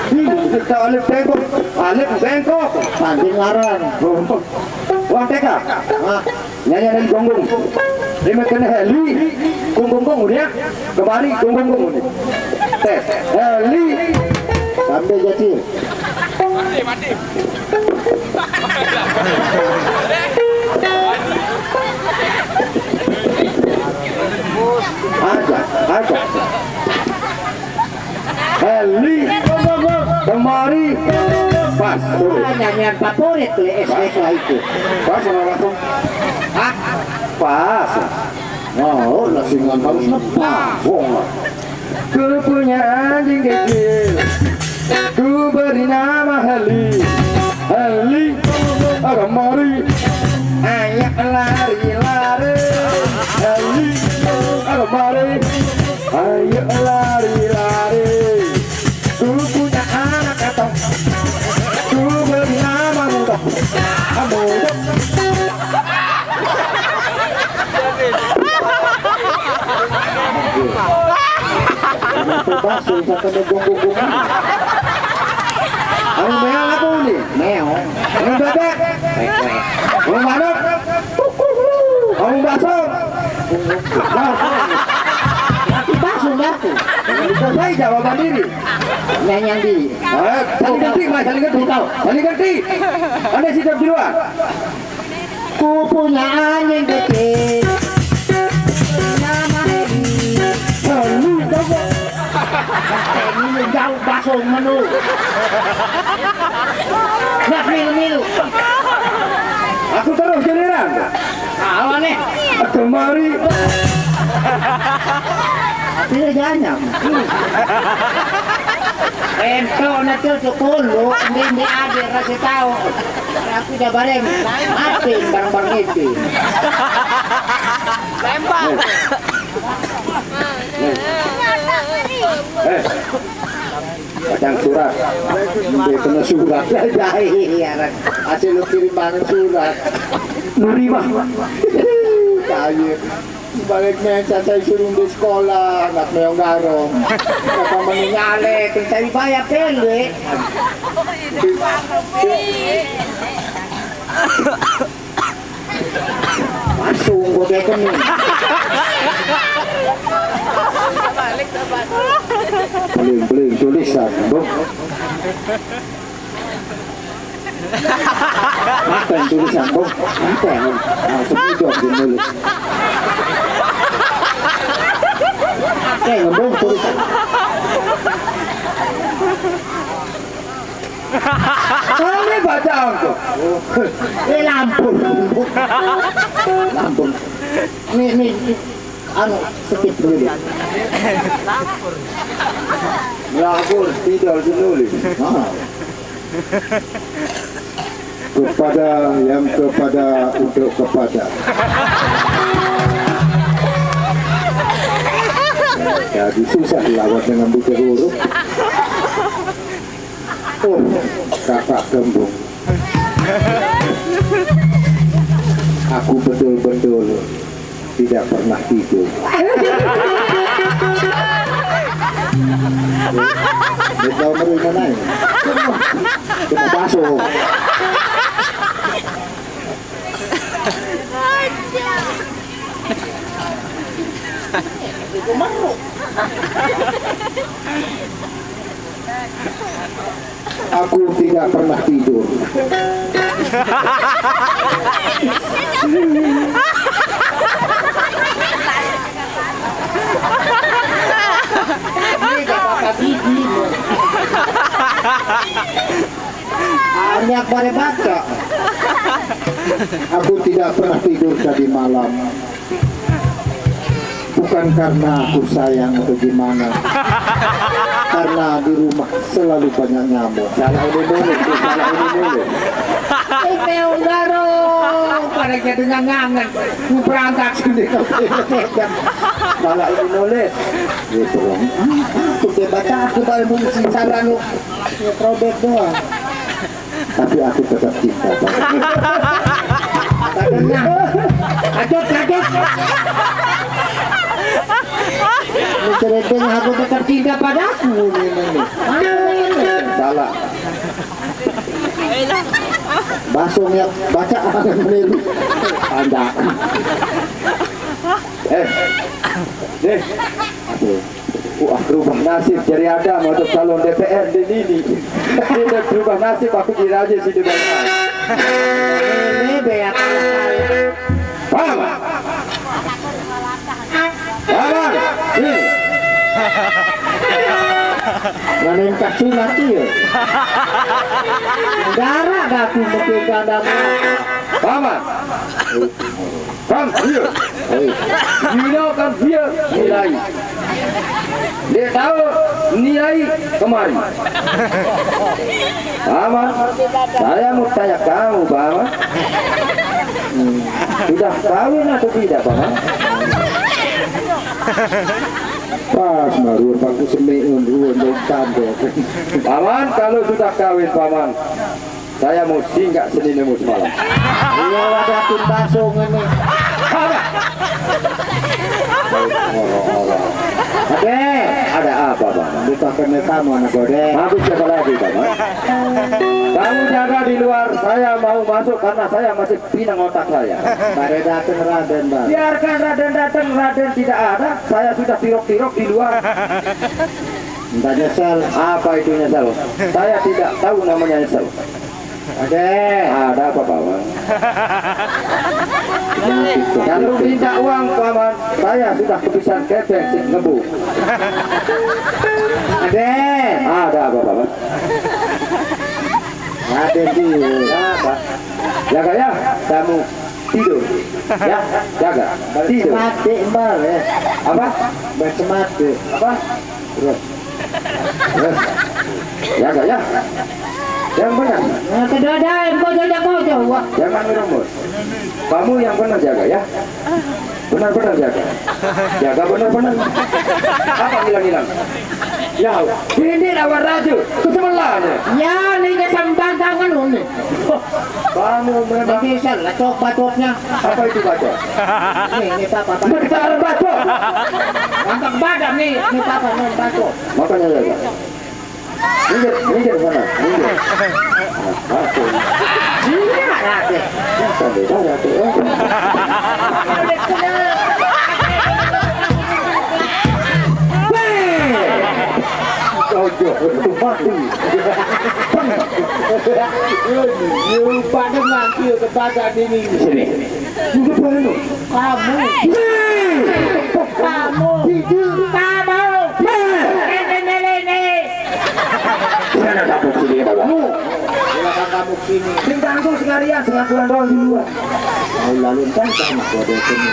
Dulu kita Alif Bengkok, Alif Bengkok. Panggil ngaran. Wah, T K. Nah, nyanyi dari gong-gong. Dia makan heli, gong-gong-gong, udah. Kembali, gong-gong-gong, udah. Tes. Heli. Sampai jadi. Aja, aja. Heli, kemari, pas, turun. Ah, nyanyian favorit le S S lah itu. Pas sama langsung. Hah? Pas. Nah, oh, lah singan harus lepas. Wong lah. Ku punya anjing kecil, ku beri nama Heli. Heli, kemari. Ayo lari-lari. Heli, kemari. Ayo lari-lari. Ku punya anak katong, ku beri nama Mudo. Mudo. Bakso, satu negong-gong. Anu meong apa nih? Meong. Anu bebek? Anu manuk? Anu bakso? Bakso. Tapi bakso, bakso. Bisa saya jawaban diri. Yang, yang di. Eh, saling ganti, Mas, saling ganti. Tahu. Saling ganti. Anda siap duluan. Ku punya anjing kecil. Nama Heli. Heli, coba. Ini jauh bakso menu. Nggak milu-milu. Aku terus giliran. Awan nih. Kemari. Tidak janyam. Ento na tu sepuluh, ini, ini ada kasih tahu. Aku udah bareng. Apa barang-barang itu? Lempar. Eh, bacaan surat. Dia kena surat. Iya, Ran. Hasil lu kirim barang surat. Nuri, Bang. Kaya balik na sa sa isurong di sekolah, anak mo yung garong. Kaya pa manginali, kung sa iba ya pele. Masung ko dito ni. Paling-paling tulisan, bro. Apa yang tulisan, bro? Apa yang? Ah, seperti itu aku nulis. Apa yang, bro, tulisan? Ini bacaan ko. Eh, lampur. Lampur. Ini, ini, ini, anu, skip dulu. Lampur, tidak ditulis. Ah. Kepada, yang kepada, untuk kepada. Jadi susah lawan dengan buta huruf. Oh, kakak kembung. Aku betul-betul tidak pernah tidur. Dia tahu meri mana ya? Kena baso. Aku tidak pernah tidur. Ini gak apa-apa gigi. Banyak pada baca. Aku tidak pernah tidur tadi malam. Bukan karena aku sayang atau gimana. Karena di rumah selalu banyak nyamuk. Salah ini dulu, salah ini dulu. Ini udaro pada jadi ngangan. Berangkat sendiri. Salah ini nulis. Gitu. Aku dia baca, aku baru mungkin salah lu. Ya, probek doang. Tapi aku tetap cinta padamu. Katanya, kaget, kaget. Lu ceritanya aku tetap cinta padaku ini, ini. Salah. Basongnya baca akan meniru. Anda. Eh, deh. Aduh. Wah, berubah nasib jadi ada masuk calon D P R di sini. Dia berubah nasib, aku diraja si Dewan. Ini bea. Paham? Paham? Ini. Mana yang kasih mati ya? Darah dah aku mungkin kandang. Paham? Come here. Hey. You know, come here. Nilai. Dia tahu nilai kemari. Paman, saya mau tanya kamu, Paman. Hmm. Sudah kawin atau tidak, Paman? Pas baru aku semeun ruang dong tanda. Paman, kalau sudah kawin, Paman, saya mau singgah sini nemu semalam. Iya, ada akun basong ini. Ada. Oke, ada apa, Bang? Buka kena tamu anak gode. Habis siapa lagi, Bang? Kamu jaga di luar, saya mau masuk karena saya masih pinang otak saya. Pada datang Raden, Bang. Biarkan Raden datang, Raden tidak ada. Saya sudah tirok-tirok di luar. Minta nyesal. Apa itu nyesal? Saya tidak tahu namanya nyesal. Ada. Ada apa, Paman? Kalau minta uang, Paman, saya sudah kepisan kepeng si ngebu. Ada. Ada apa, Paman? Ada sih. Ada apa? Jaga ya, kamu tidur. Ya, jaga. Tidur. Mati, Mbak, ya. Apa? Baca mati. Apa? Terus. Terus. Jaga ya. Yang benar. Nah, kedua dah, yang kau jaga kau jauh. Jangan ngerumut. Kamu yang benar jaga ya. Benar-benar jaga. Jaga benar-benar. Apa hilang-hilang? Ya, ini lawan raja. Kesemelan. Ya, ini kesempatan anu nih. Kamu memang. Ini bisa lecok bacotnya. Apa itu bacot? Ini, ini apa, apa? Besar bacot. Mantap badan nih, ini apa, apa, bacot. Makanya jaga. Minggir, minggir sana, minggir. Nah, masuk. Iya, Raden. Yang sampai dah, Raden. Oh. Hei! Kau jauh, mati. Lupa dengan dia kepada diri. Sini. Duduk dulu. Kamu. Hei! Kamu. Tidur. Kamu. Hei! Ini, ini, ini. Silakan kamu sini, Bapak. Silakan kamu sini. Sing tanggung sekalian, sing aturan doang di luar. Mau lalu kan sama kode sini.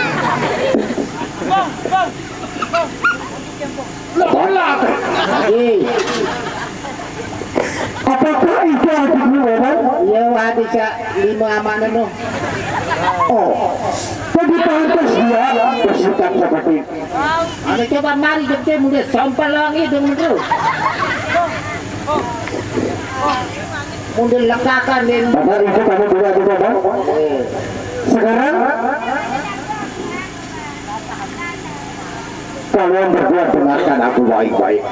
Loh, lah. Lagi. Apakah itu adikmu, Bapak? Iya, adik sa lima amak neno. Oh, jadi pantas dia bersikap seperti itu. Ane coba mari jepte munde sompel lagi dengan terus. Munde lekakan den. Bapak, itu kamu juga, juga, Bang? Eh. Sekarang kalian berdua dengarkan aku baik-baik.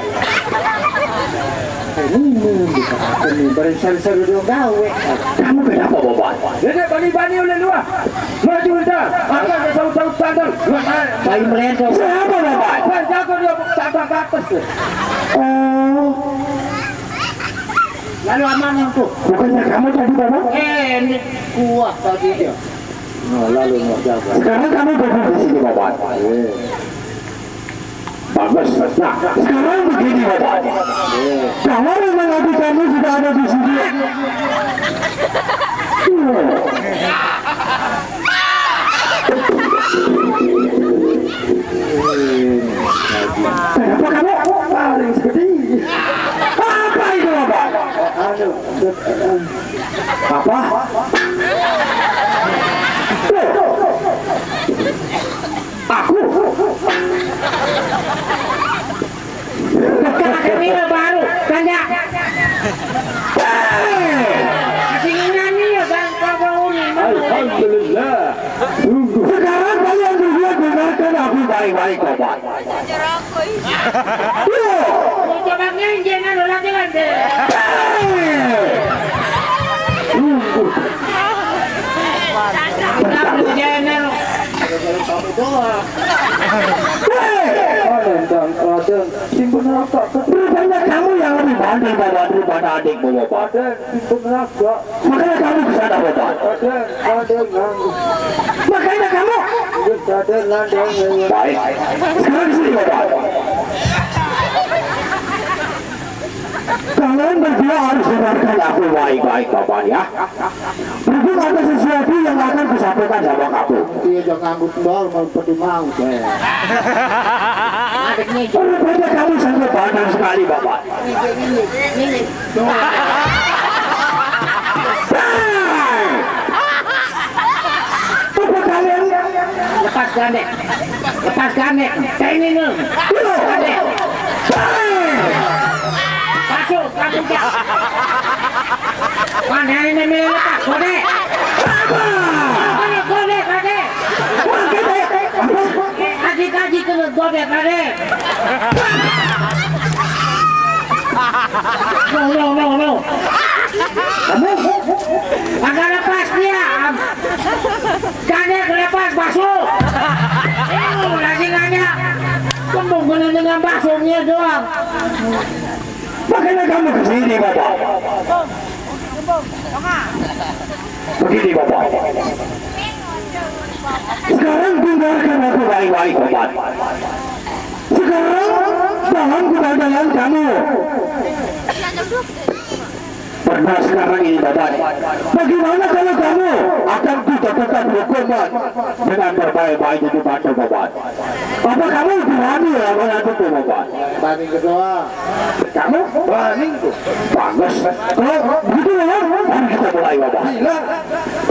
Ini bisa aku nih, barisan seru gawe. Kamu kenapa, Bapak? Dede bani-bani oleh luar. Maju udah, akan ke saut-saut sandal. Bayi melengkung. Siapa, Bapak? Bayi jago dia, tak atas. Oh. Lalu aman yang tuh. Bukannya kamu tadi, Bapak? Eh, ini kuah tadi dia. Nah, lalu mau jaga. Sekarang kamu duduk di sini, Bapak. Eh. Bagus. Nah, sekarang begini, Bapak. Eh. Kalau memang adik kamu sudah ada di sini, kenapa kamu paling sedih? Apa itu, Bapak? Anu, apa? Loh. Aku? Kakak ini baru, tanya. Hei! Masih nyanyi ya, Bang, Bang Uni, Bang Uni. Alhamdulillah. Sungguh. Sekarang kalian berdua dengarkan aku baik-baik, Bapak. Loh. Coba ngenjeng, anu, lagi, lagi. Hei! Sungguh. Kamu jener. Kamu doang. Hei! Raden, Raden, simpen neraka. Rupanya kamu yang lebih bandel daripada adikmu, Bapak. Raden, simpen neraka. Makanya kamu ke sana, Bapak. Raden, Raden, Raden. Makanya kamu. Raden, Raden, Raden. Baik. Sekarang di sini, Bapak. Kalian berdua harus dengarkan aku baik-baik, Bapak, ya. Berhubung ada sesuatu yang akan kusampaikan sama kamu. Iya, jangan nganggup doang, mau peti mau, deh. Adiknya itu. Rupanya kamu sangat bandel sekali, Bapak. Ini, ini, ini. Hei! Apa kalian? Lepas gandeng. Lepas gandeng. Kayak ini, Nung. Lepas gandeng. Hei! Masuk, kamu jak. Mana ini milih lepas? Gode. Apa? Mana gode, gode? Kaji-kaji ke gode, gode. No, no, no, no. Kamu? Agak lepas dia. Gandeng lepas, bakso. Lu lagi nanya. Kamu bener dengan baksonya doang. Makanya kamu ke sini, Bapak. Begini, Bapak. Sekarang dengarkan aku baik-baik, Bapak. Sekarang dalam kebandelan kamu. Pernah sekarang ini, Bapak. Bagaimana kalau kamu akan dijatuhkan hukuman dengan berbaik-baik itu bantu, Bapak? Apa kamu berani lawan aku tuh, Bapak? Berani kedua. Kamu? Berani tuh. Bagus. Kalau begitu, Bapak, mari kita mulai, Bapak. Gila.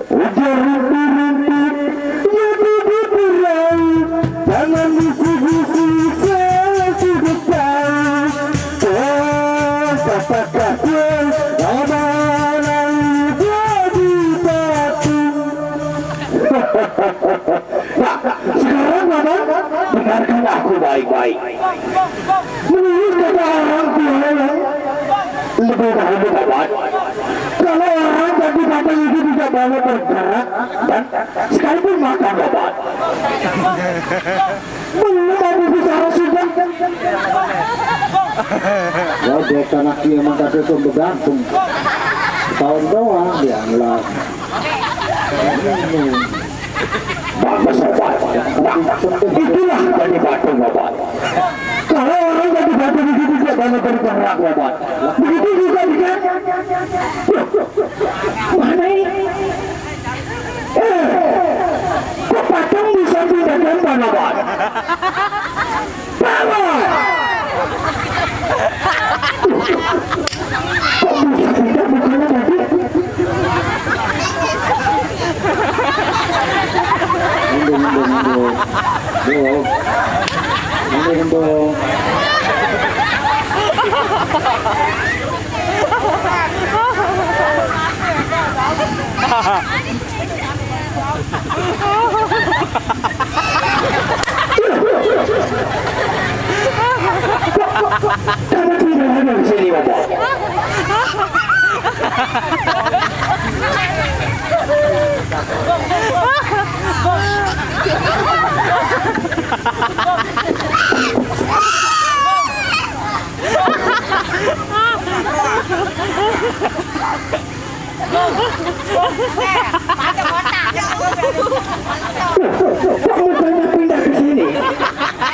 Ujar rumpi-rumpi, ya, rumpi-rumpi. Kakakku, lama lalu jadi batu. Nah, sekarang Bapak dengarkan aku baik-baik. Menurut kata orang tua yang lebih dahulu, Bapak, kalau orang jadi batu itu tidak boleh bergerak dan sekalipun makan, Bapak. Belum aku bicara sudah. Ya, dia anak dia emang kata itu bergantung. Tahun doang dia lah. Bagus, Bapak. Nah, itulah jadi batu, Bapak. Kalau orang jadi batu begitu, dia banyak bergerak, Bapak. Begitu juga dia. Mana ini? Eh, kok patung bisa pindah gambar, Bapak? Bapak! Kok bisa pindah mukanya tadi? Mundur, mundur, mundur. Mundur. Mundur, mundur. Karena tidak ada di sini, Bapak. Kok mukanya pindah ke sini?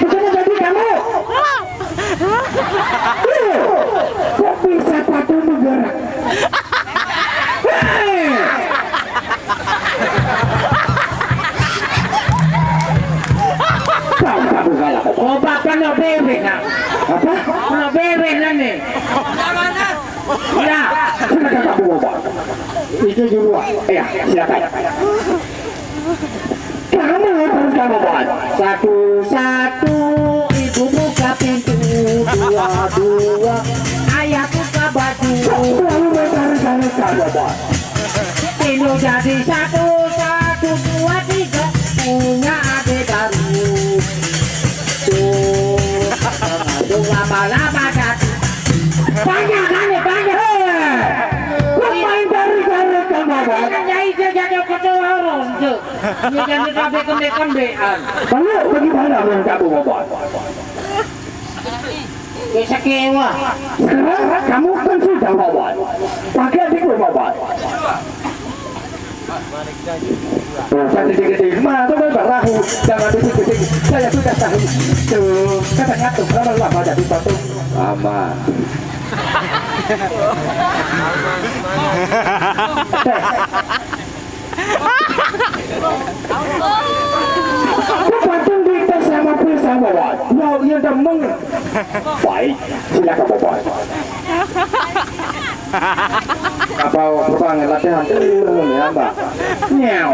Bukannya tadi kamu? Loh, kok bisa patung bergerak? Hei! Kau tak buka lah. Obat kan no bebek, nah. Apa? No bebek, nah, nih. Ya, silakan kamu ngomong. Itu dulu. Ya, silakan. Kamu terus kamu buat. Satu, satu, ibu buka pintu. Dua, dua, ayah buka baju. Selalu mencari-cari kamu buat. Pintu jadi satu, satu, dua, tiga. Punya adik baru. Tuh, tuh lama-lama jadi. Banyak kan nih, banyak. Eh, kok main cari-cari kamu buat? Kan jadi dia jadi ketua orang tuh. Ini jadi kabeh kembe-kembean. Lalu bagaimana menurut kamu, Bobot? Ya, sekewa. Sekarang kamu kan sudah, Bobot. Pakai adikmu, Bobot. Tuh, kan dikit-dikit. Ma, tuh kan barahu. Jangan bisik-bisik. Saya sudah tahu. Tuh, katanya tuh, lama-lama jadi batu. Aman. Kepantun di atas sama pun sama, Wan. Mau iya demeng. Baik, silakan, Bapak. Kapal terbang latihan. Ya, Mbak. Nyau.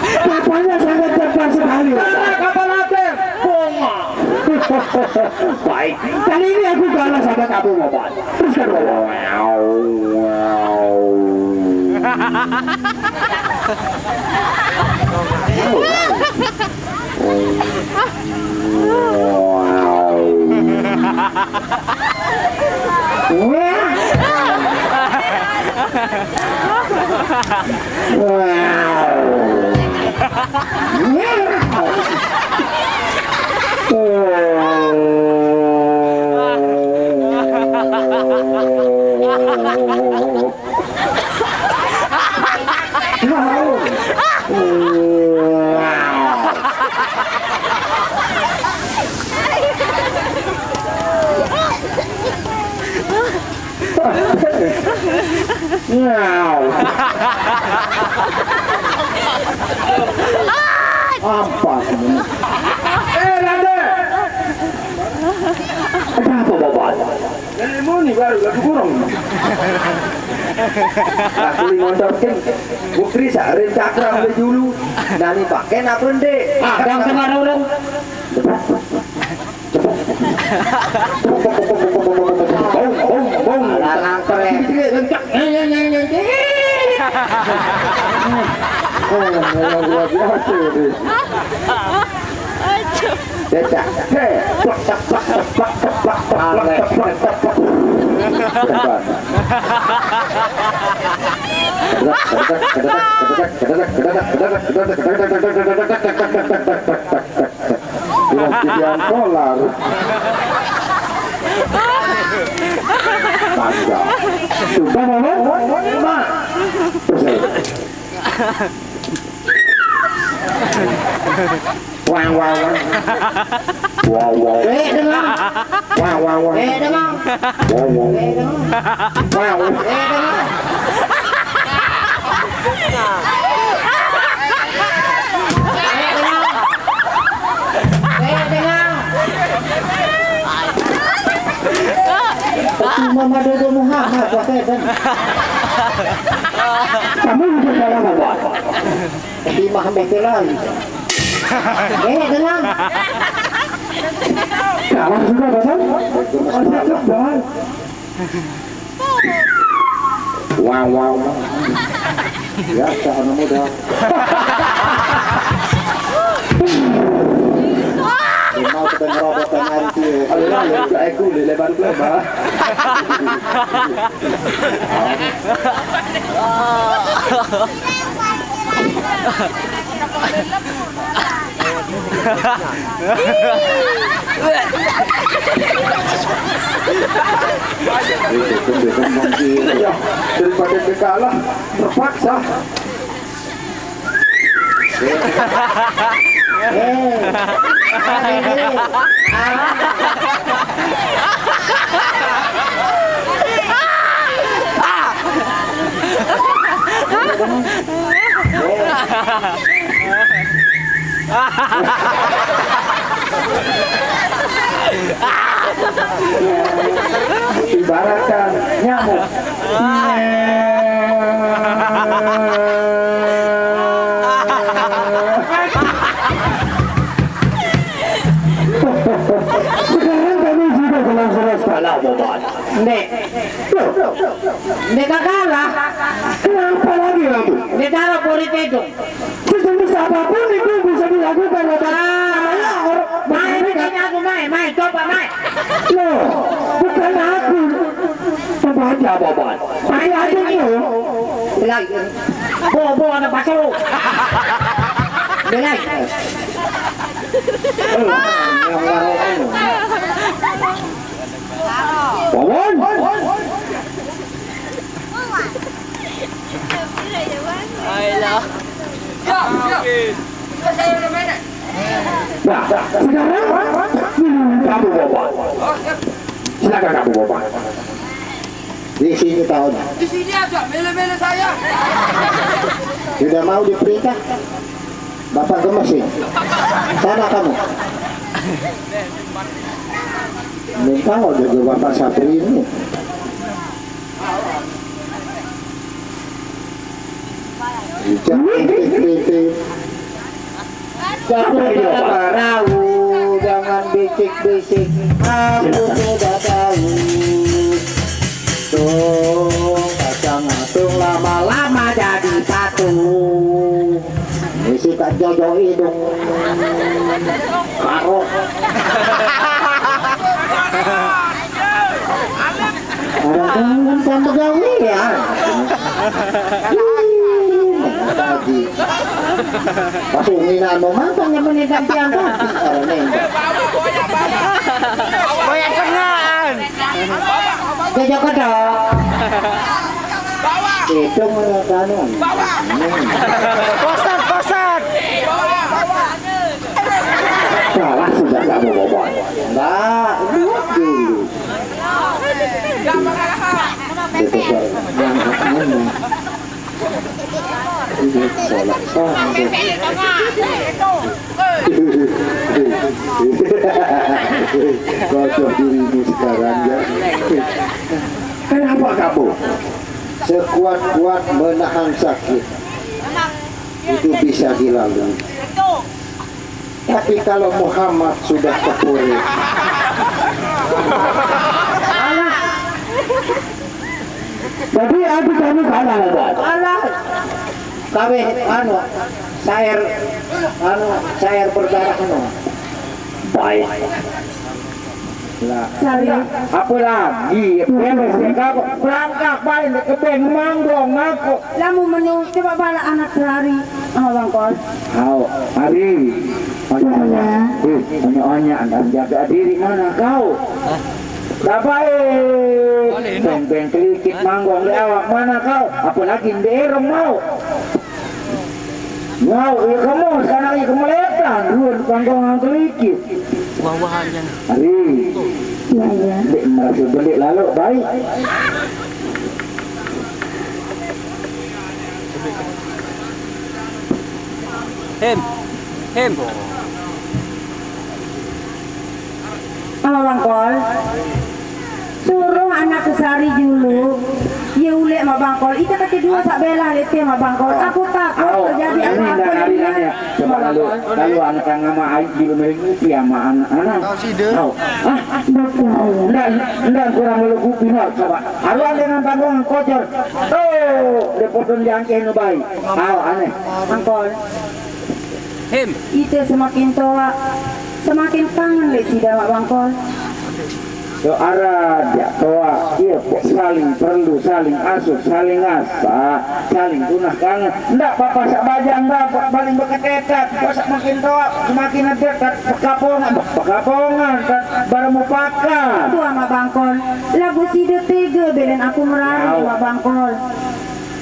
Kapalnya sangat cepat sekali, Bapak. Karena kapal latih, bongol. Baik, kali ini aku kalah sama kamu, Bapak. Teruskan, Bapak. Wow. Apa ini? Eh, Rande. Ada apa, Bapak? Dari muni baru lagu burung. Aku li ngontor kin. Bukti sa rin cakram le dulu. Nani pakai nak rende. Ah, yang tengah orang. Bung, bung, bung. Alah, nangkring. Sini, sini, lencak. Nyeng, nyeng, nyeng, nyeng. Oh, luar biasa ini. Cecak. Hei. Plak, plak, plak, plak, plak, plak, plak, plak, plak, plak, plak. Aneh. Hebat. Kededak, kededak, kededak. Bukan tiang solar. Tangga. Coba, Mama. Terus. Wang, wang, wang. Wow, wow. Eh, dengar. Wang, wang, wang. Eh, dengar. Wow, wow, wang. Eh, dengar. Wow. Eh, dengar. Eh, dengar. Eh, dengar. Tapi Mama Dodo Muhammad, wah, saya kan. Kamu udah dalam apa? Di Mahmud itu lagi. Eh, tenang. Kalah juga, Bapak. Masih kebal. Wow, wow, wow. Biasa, anak muda. Mau kita ngerobotan nanti. Ayo, ayo, ayo, ayo, lebar, lebar. Ya, daripada dia kalah, terpaksa. Eh, ada ini. Ibaratkan nyamuk. Sekarang kami sudah jelas-jelas kalah, Boban. Nek. Loh, Nek kalah. Kenapa lagi kamu? Nek taruh pori tedong. Sejenis apapun itu bisa dilakukan, Boban. Ah, namanya orang main, main, aku main, main, coba main. Loh, bukan aku. Coba aja, Boban. Main aja, adikmu. Belai. Bo, bo, anak pasu. Belai. Eh, yang warung anu. Wawan. Ayolah. Nah, sekarang kamu, Bapak. Silakan kamu, Bapak. Di sini tahun. Di sini aja, mele-mele saya. Tidak mau diperintah. Bapak gemes ini. Sana kamu. Minta udah ke Bapak Sapri ini. Jangan kritik-kritik. Jangan perahu, jangan bisik-bisik. Aku sudah tahu. Tuh, kacang atung lama-lama jadi batu. Ini sih tak jojo hidung. Karo. Orang kan, kan pegawai ya. Ih, tadi. Pas umi nano makan yang menitang tiang tadi. Karena ini. Banyak tengahan. Jojo kedok. Itu menurut anu. Posat, posat. Salah sudah kamu ngomong. Enggak, lihat dulu. Betul, Pak. Yang mana? Ini salah. Oh, enggak. Kocok dirimu sekarang, ya. Kenapa kamu? Sekuat-kuat menahan sakit itu bisa dilalui. Tapi kalau Muhammad sudah kepuri, Alah. Jadi aku kami kalah, Bang. Alah. Kawe anu, syair, anu, syair berdarah, anu. Baik. Lah, Sari. Apa lagi? Beres ya, kau berangkat, baik, ke beng, manggong aku. Lamu menu, coba bala anak Sari. Ama Bangkol. Hau, Ari. Onya-onya. Iya. Eh, onya-onya, anda jaga diri mana kau? Dapai. Beng-beng kelikit manggong di awak mana kau? Apalagi di erong mau. Mau, iya kamu, sekarang iya kamu letan, dua panggongan kelikit. Wah-wahan yang Ari. Iya, iya. Dek merasa belik lalu, baik. Hem. Hem. Ama Bangkol. Suruh anak Sari dulu. Ye ulek ama Bangkol. Ita kata dua sak belah lete ama Bangkol. Aku takut terjadi apa-apa. Ini dah hari ini ya. Coba kalau, kalau anak yang sama Aik dulu main kopi sama anak-anak. Tahu sih, deh. Tahu. Ah, betul. Ndak, ndak kurang dulu kopi, no. Coba. Aruan dengan panggung kocor. Tuh, dia potong jangkeh no baik. Tahu, aneh. Bangkol. Hem. Ite semakin toa, semakin kangen lek sida ama Bangkol. Yo ara diak toa, iya, saling perlu, saling asuh, saling asa, saling tunah kangen. Ndak papa sak bajang, ndak paling beketekat, kok semakin toa, semakin dekat, pekapongan, pekapongan, kat baru mupakat. Aduh, ama Bangkol, lagu sida tega belen aku merari, ama Bangkol.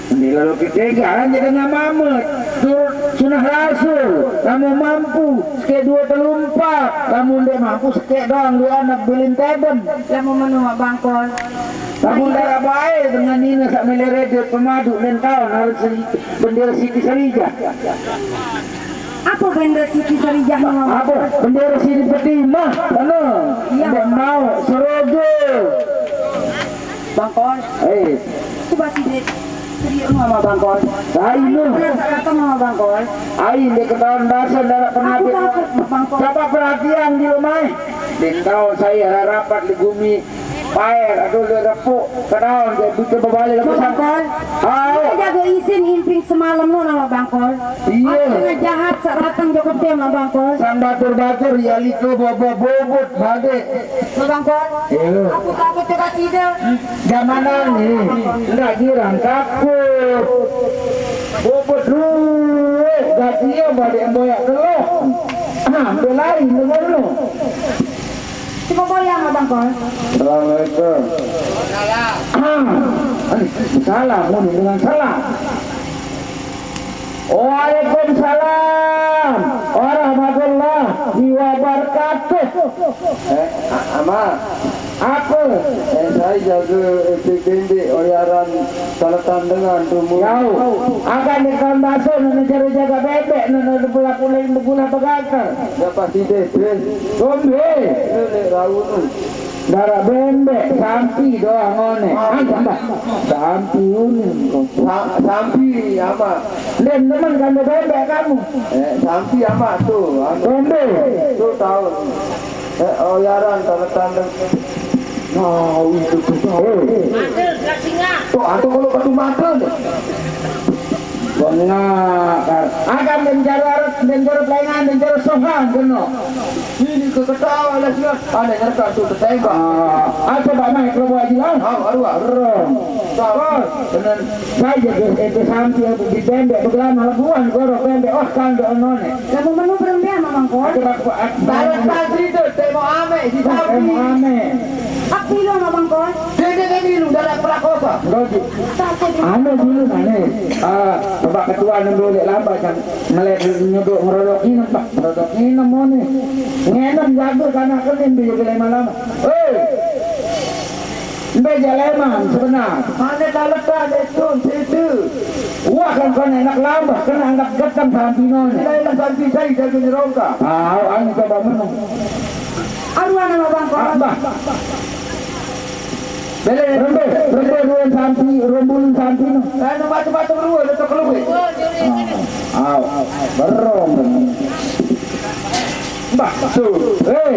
Ini lalu kita jalan jadi dengan mamet. Turut sunah rasul, kamu mampu, sekek dua telumpak, kamu ndak mampu, sekek doang dua anak bilin teben. Lamu menu ama Bangkol. Kamu darah baik dengan nina sak meleret dia pemadu dan kawan harus si-, bendera Siti Salijah. Apa bendera Siti Salijah ni, Mama? Apa? Bendera Siti Fatimah. Mana? Iya, Mama. Mau serogo. Bangkol. Eh. Coba sini. Serius, Mama Bangkol. Ayo. Pernah sak datang, Mama Bangkol. Ayo, dia ketahuan dasar darah. Aku penakut. Takut, Bangkol. Coba perhatian di rumah. Dia tahu saya rapat di bumi. Paer, aduh, dia repuk. Kenal, dia butuh berbalik lagi. Bangkol. Ayo. Kita jaga isin imping semalam no, nama Bangkol. Iya. Aku tengah jahat, sak datang Joko Tem, Bangkol. Sang batur-batur, ya litu, bobo, bobot, badek. Bangkol. Iya. Aku takut coba sida. Zaman ni, ndak girang takut. Bobot luweh, gatia badek boyak teloh. Ah, ambil lain dengan lu. Cuma goyang, Abang Kol. Assalamualaikum. Ah, ani, salam, mun dengan salam. Waalaikumsalam warahmatullahi wabarakatuh. Eh, a-, ama. Apa? Eh, saya jaga, eh, bendek oyaran taletan dengan tumu. Yau, akan ikan baso nana cara jaga bebek nana pula kuling beguna begaker. Dapat si Depin. Gombe. Ini rau tu. Darah bebek, sampi doang one. Ah, tambah. Sampi uning. Sa-, sampi ama. Dem teman kan bebek kamu. Eh, sampi ama tu. Anu. Gombe. Tu tahu. Eh, oyaran taletan. Nah, itu tu tahu. Tuh, atau kalau batu mata tu. Bengak, kan. Akan menjara, menjara pelengan, menjara sohan, kena. Ini ke ketawa lah, sila. Ada ngerti tu tertembak. Ah, ah, coba naik, kalau buat jelas. Ah, baru, ah. Rom. Terus, dengan saya ke, eh, ke samping, aku di bendek, begelan, malah buan, goro, bendek. Oh, kan, dia onone. Lamu menu berembe ama Bangkol. Ada bak-, bak-, Tarik pantri tu, tembok ame, si sapi. Tembok ame. Aku bilang ama Bangkol. Dia, dia, dia bilang, dalam perakosa. Enggak, Ji. Anu dulu, ane. Ah, sebab ketua nang boleh lambat, kan. Ngeliat nyodok ngerodok inem, Pak. Ngerodok inem, mau ni. Ngenem jago, karena kenim dia boleh malam. Hei! Mbe jaleman sebenar. Mane taletan etun situ. Wah, kan kau enak lambah, kena anggap getem sampinone. Nilai lah sampi saya jaga nyerongka. Tahu, anu coba menung. Aruan ama Bangkol. Ah, bah. Bele, rembe, rembe ruan sampi, rombulun sampi no. Anu batu-batu ruan, itu keluwe. Ah, au, berong. Bah, tu. Hei.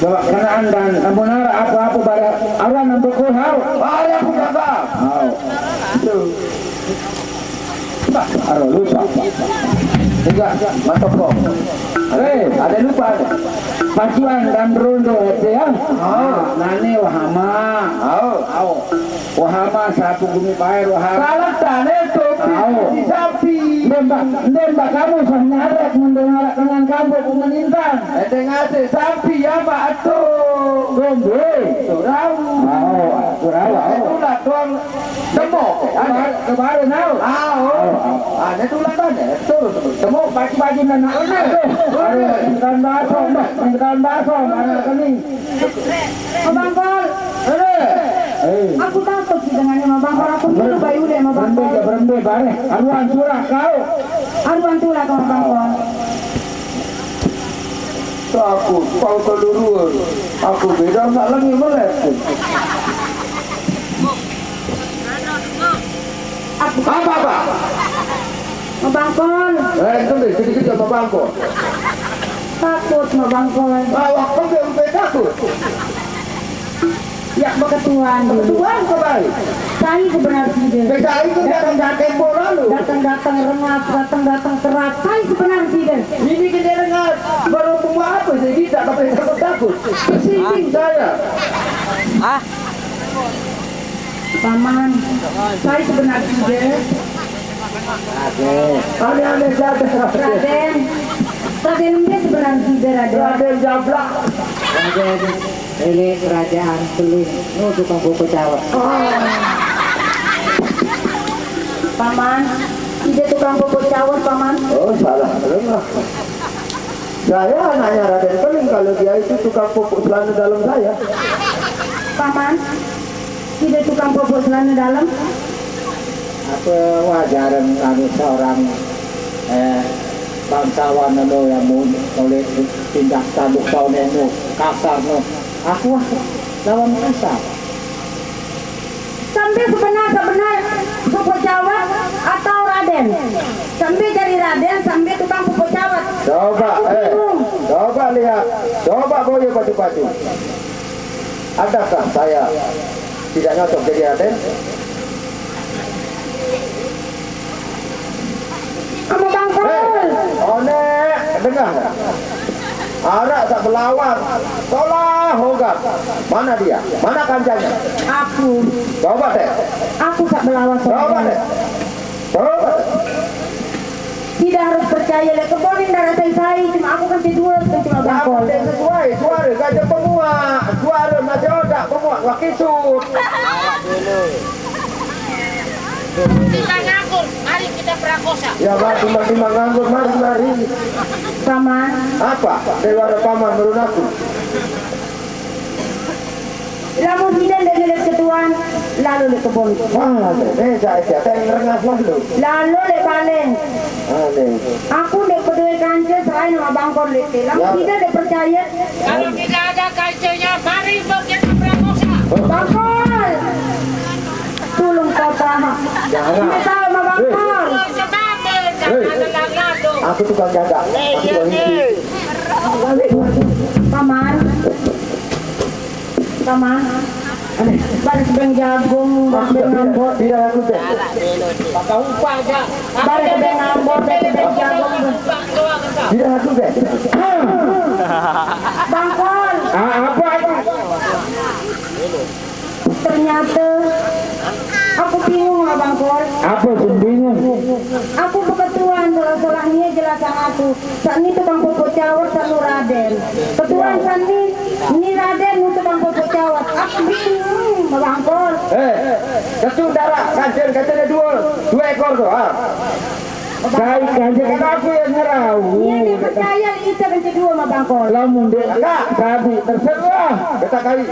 Coba kenaan dan amun araq apa-apa bare aruan nang bekul hau. Bare aku jaga. Hau. Itu. Bah, aduh, lupa. Enggak, mantap kok. Eh, ada lupa ada. Pacuan dan rondo ete ya. Oh. Nane wahama. Oh. Au. Wahama sapu gumi paer wahama. Salah tane topi. Au. Si sapi. Ndemba, ndemba kamu sah nyaret mendengar dengan kamu pemerintah. Ete ngase sapi ya Pak Ato. Gombe. Surau. Au, surau. Itulah tuang. Tembok, ane. Kemarin, au. Ah, oh. Ane tulang ane, terus. Tembok baju-baju nang ane. Aduh, aduh, bukan basong, Mbak. Bukan basong, anak kami. Abang Kol. Eh. Aku takut sih dengan Abang Kol. Aku dulu bayu deh, Abang Kol. Berembe, ya, berembe, bare. Aruan tulah kau. Aruan tulah kau, Abang Kol. Takut, pau keluruan. Aku beda nggak lagi melek. Apa, apa? Mabangkol. Eh, itu deh, sedikit ya Mabangkol. Takut, Mabangkol. Awak kau sampai takut. Ya, beketuan. Beketuan ke baik? Saya sebenar sida. Beda itu datang datang bola lu. Datang-datang rengas, datang-datang keras. Saya sebenar sida. Ini kita rengas. Baru pembuat apa sih kita tapi takut-takut. Pesing saya. Ah. Paman, saya sebenarnya. Raden. Aneh-aneh saja, Raden. Raden. Raden, dia sebenarnya, Raden. Raden Jablak. Raden, ini kerajaan Beling. Nu tukang pupuk cawet. Oh. Paman, dia tukang pupuk cawet, Paman. Oh, salah dengar. Saya anaknya Raden Beling, kalau dia itu tukang pupuk celana dalam saya. Paman, tidak tukang pupuk celana dalam. Apa wajaran anu seorang, eh, bangsawan anu yang mun-, oleh tindak tanduk taun anu kasar no. Aku ah lawan kasar. Sambil sebenar-sebenar pupuk cawet atau Raden? Sambil jadi Raden, sambil tukang pupuk cawet. Coba, aku eh, bingung. Coba lihat. Coba boya baju-baju. Adakah saya tidak cocok jadi Raden? Kamu bangkol. Eh, onek, dengar. Arak tak berlawan. Tolah hogat. Mana dia? Mana kancanya? Aku. Coba deh. Aku tak berlawan. Coba deh. Coba deh. Tidak harus percaya lek kebonin darah sai-sai, cuma aku kan kedua, bukan cuma bangkol. Sesuai suara gajah pemuak, suara masih odak pemuak wakisut. Kita nganggur, mari kita perkosa. Ya, Pak, timbang-timbang nganggur, mari, mari. Paman. Apa? Dewa Paman menurut aku. Lamun sida ndak nyelit ketuan, lalu lek kebon. Wah, deh, saya siapa yang rengas lalu. Lalu lek balen. Aneh. Aku ndak bedoe kanca selain sama bangkol lek. Lamun sida ndak percaya. Kalau tidak ada kancanya, mari kita perkosa. Bangkol. Tulung papa. Jangan. Kita sama bangkol. Sebab, eh, jangan ngadu. Aku tukang jaga. Aku tukang isi. Paman. Paman. Aneh. Baris beng jagung, baris beng ngambek. Tidak aku teh. Pakai upah aja. Baris beng ngambek, baris beng jagung. Tidak aku teh. Bangkol. Ah, apa itu? Ternyata aku bingung lah, Bangkol. Apa sih bingung? Aku beketuan, salah-salah nia jelas sama aku. Sani tukang pupuk cawet, sanu Raden. Ketuan sani, ni Raden nu tukang pupuk cawet. Aku bingung, Bangkol. Eh, ketu darah, kancen, kancen dua, dua ekor tu, ah. Sai kanjeng aku yang ngerau. Iya, dia percaya kita kan kedua sama Bangkol. Lamun dek sabi terserah. Kita kali.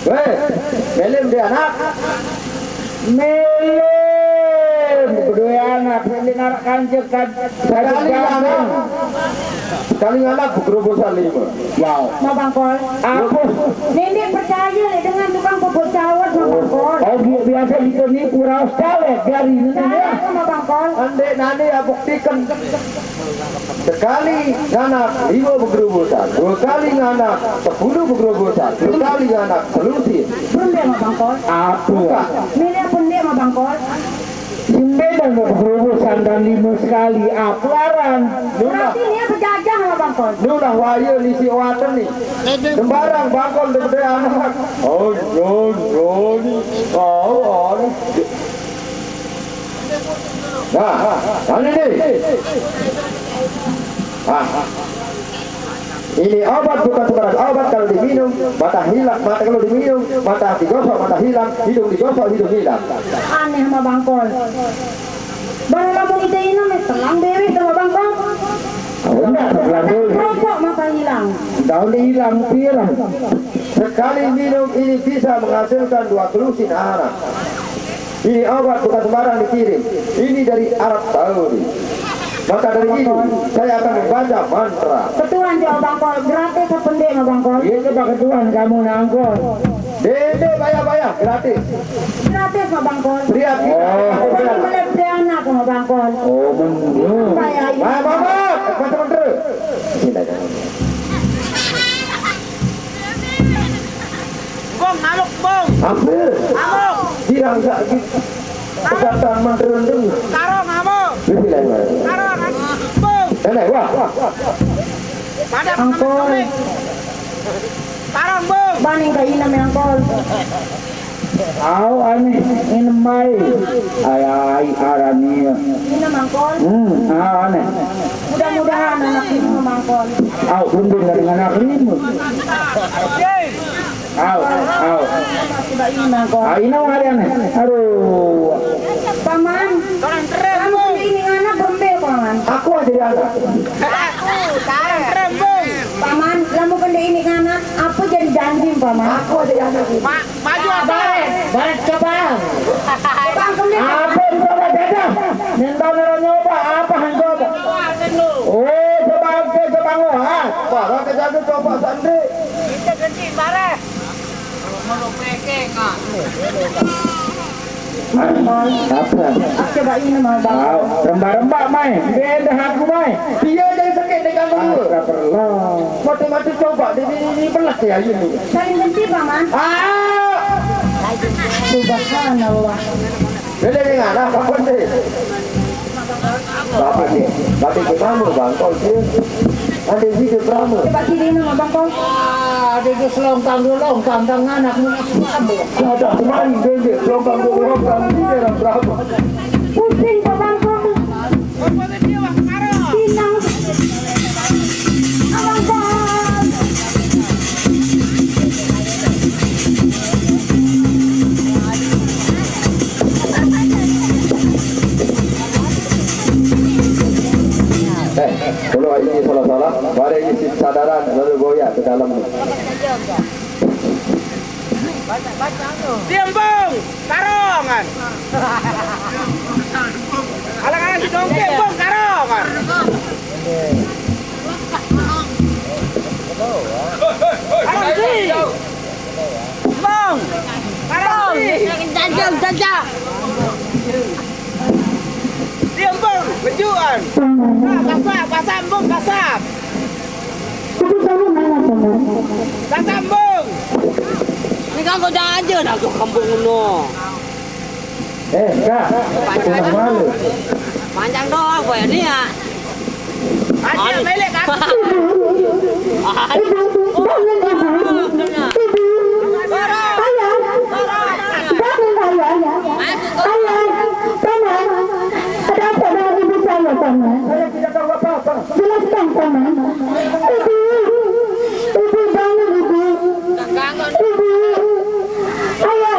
Weh, melem dia anak. Melem kedua anak, melem anak kanjeng kan. Sekali anak. Sekali anak begerobosan lima. Wow. Ma Bangkol. Aku. Nendek percaya lek dengan tukang pupuk cawet, Ma Bangkol. Oh, bi-, biasa itu nipu raos caleg dari ini ya. Salah, Ma Bangkol. Andek nani ya buktikan. Sekali nganak lima begerobosan, dua kali nganak sepuluh begerobosan, dua kali nganak selusin. Berembe ma Bangkol? Apa? Buka. Mele apa ende ma Bangkol? Sembilan begerobosan dan lima sekali. Apa aran? Nulah. Berarti ni apa jajah ma Bangkol? Nulah waya ni si Watan ni. Sembarang Bangkol daripada anak. Oh, oh, oh, ni. Oh, oh, ni. Nah, ini ni. Ah. Ini obat bukan sembarang obat, kalau diminum mata hilang, mata kalau diminum mata digosok, mata hilang, hidung digosok, hidung hilang. Aneh ma Bangkol. Baru lamun ite inem, eh, telang beweh tu ma Bangkol. Oh, enggak, telang beweh. Gosok mata hilang. Daun hilang, hilang. Sekali minum ini bisa menghasilkan dua kelusin anak. Ini obat bukan sembarang dikirim. Ini dari Arab Saudi. Maka dari itu, saya akan membaca mantra. Ketuan jawab Bangkol, gratis apa ende ma Bangkol? Iya, coba ketuan kamu nangkol. Dede bayar-bayar, gratis. Gratis ma Bangkol. Lihat kita. Oh. Bukan melihat anak ma Bangkol. Oh, benar. Bayar. Bayar, bayar. Eh, baca mantra. Sini, sini. Bung, ngamuk, Bung. Apa? Ngamuk. Bilang tak gitu. Pesan mantra tu. Karong, ngamuk. Bismillahirrahmanirrahim. Karong, ngamuk. Bung. Nenek, wah, wah, wah. Pada Angkol. Karong, Bung. Bani ka inem, Angkol. Au aneh, inem mai. Ai, ai, arania. Inem, Angkol. Hmm, au aneh. Mudah-mudahan anak inem, Angkol. Au, belum dengar dengan anak inem. Au, au. Coba ini, Angkol. Au, ini ada aneh. Aduh. Paman. Kamu ini anak berembe, Paman. Aku aja jadi anak. Paman, lamun kende ini anak, apa jadi janji, Paman? Aku aja jadi anak. Maju apa? Baret, baret coba. Bang, kemit. Apa yang coba jajan? Minta orang nyoba, apa yang coba? Oh, coba, oke, coba ngohat. Barang kejadian coba sandi. Kita ganti bareh. Apa? Coba ini mau bang. Au, rembak-rembak mai. Beda aku mai. Dia jadi sakit dengan dulu. Astagfirullah. Mati-mati coba di, di, di belah ya ini. Saling benci, Paman. Ah! Subhanallah. Dia dari mana? Apa pun deh? Bapak ni, bapak ke kamu, Bang. Kau dia. Ada video drama. Coba sini nama Bang Kong. Ah, ada dia selongkang dulu, longkang tangan aku nak sambung. Kau dah kemarin dia, dia selongkang dulu, longkang dia dalam drama. Pusing Pak Bang Kong. Pinang. Abang Kong. Eh, kalau ini salah-salah, mari isi sadaran lalu goyak ke dalam ni. Diam, Bung! Karongan! Alang-alang si Dongke, Bung! Karongan! Karong si! Bung! Karong si! Jajang, jajang! Diam, Bung! Kejuan! Nah, kasap, kasap, Bung, kasap! Itu kamu mana, Paman? Kasap, Bung! Ini kan kau jangan aja nak ke kampung no. Eh, Kak, rumah malu. Panjang doang kau ya ni ya. Aja melek aku. Ibu, bangun, Ibu. Ibu, Ayah, bangun, Ayah. Ayah, Paman, ada apa dengan ibu saya, Paman? Saya tidak tahu apa-apa. Jelaskan, Paman. Ibu, Ibu, bangun, Ibu. Ibu, Ayah,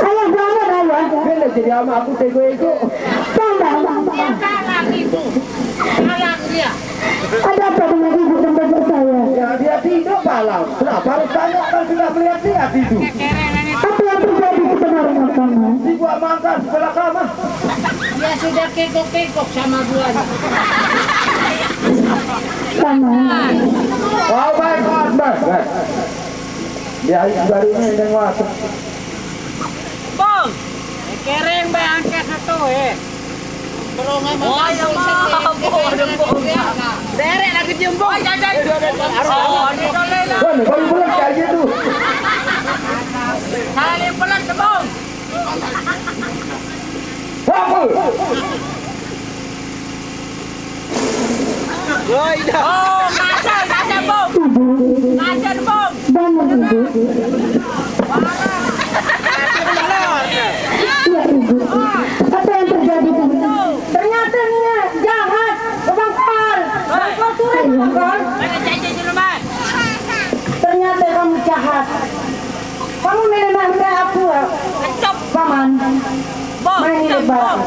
Ayah, bangun, Ayah. Dia dah jadi amak aku, tego-ego. Paman. Ada apa dengan ibu dan bapak saya? Ya, dia tidur malam. Kenapa harus tanya kan sudah melihat dia tidur? Apa yang terjadi sebenarnya, Paman? Si buah mangga sebelah kamar. Dia sudah kegok-kegok sama buahnya. Paman. Oh, baik, baik, baik, baik. Dia baru ini yang masuk. Bang, kereng, Bang, angkat satu, eh. Oh, ya, Bang. Derek lagi cium, Bang. Oh, ya, ya. Oh, ini boleh lah. Kan, baru pulang aja tuh. Saling pelan, Bang. Apa? Oh, ngajar, ngajar, Bang. Ngajar, Bang. Bangun, Ibu. Iya, Ibu. Apa yang terjadi tadi? Ternyata Nia jahat, Bang Kol. Bang Kol, turun, Bang Kol. Mana janji dulu, Mas? Ternyata kamu jahat. Kamu memang aku, Paman. Bang, main ini, Bang.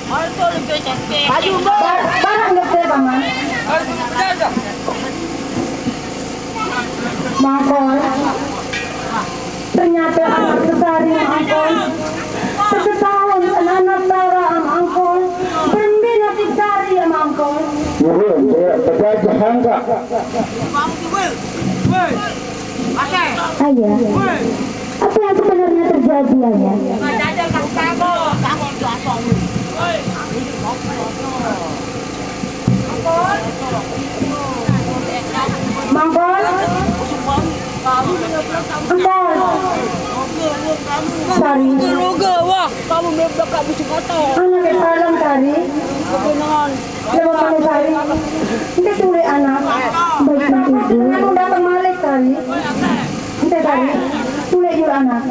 Bang. Aduh, Bang. Ba-, barang nggak saya, Paman. Aduh, udah, udah. Mangkol. Ternyata anak sesari, Mangkol. Seketahuan anak Tara, Mangkol. Berembe nasib sari, Mangkol. Iya, iya, terjadi hangga. Ayah, apa yang sebenarnya terjadi, Ayah? Mangkol? Mangkol? Sari. Roga, wah, kamu meledak kat busuk mata. Anak yang salam, Sari. Kebenaran. Coba kamu, Sari. Kita tulis anak. Baik, Ibu. Kamu datang malik, Sari. Kita, Sari. Tulis juga anak.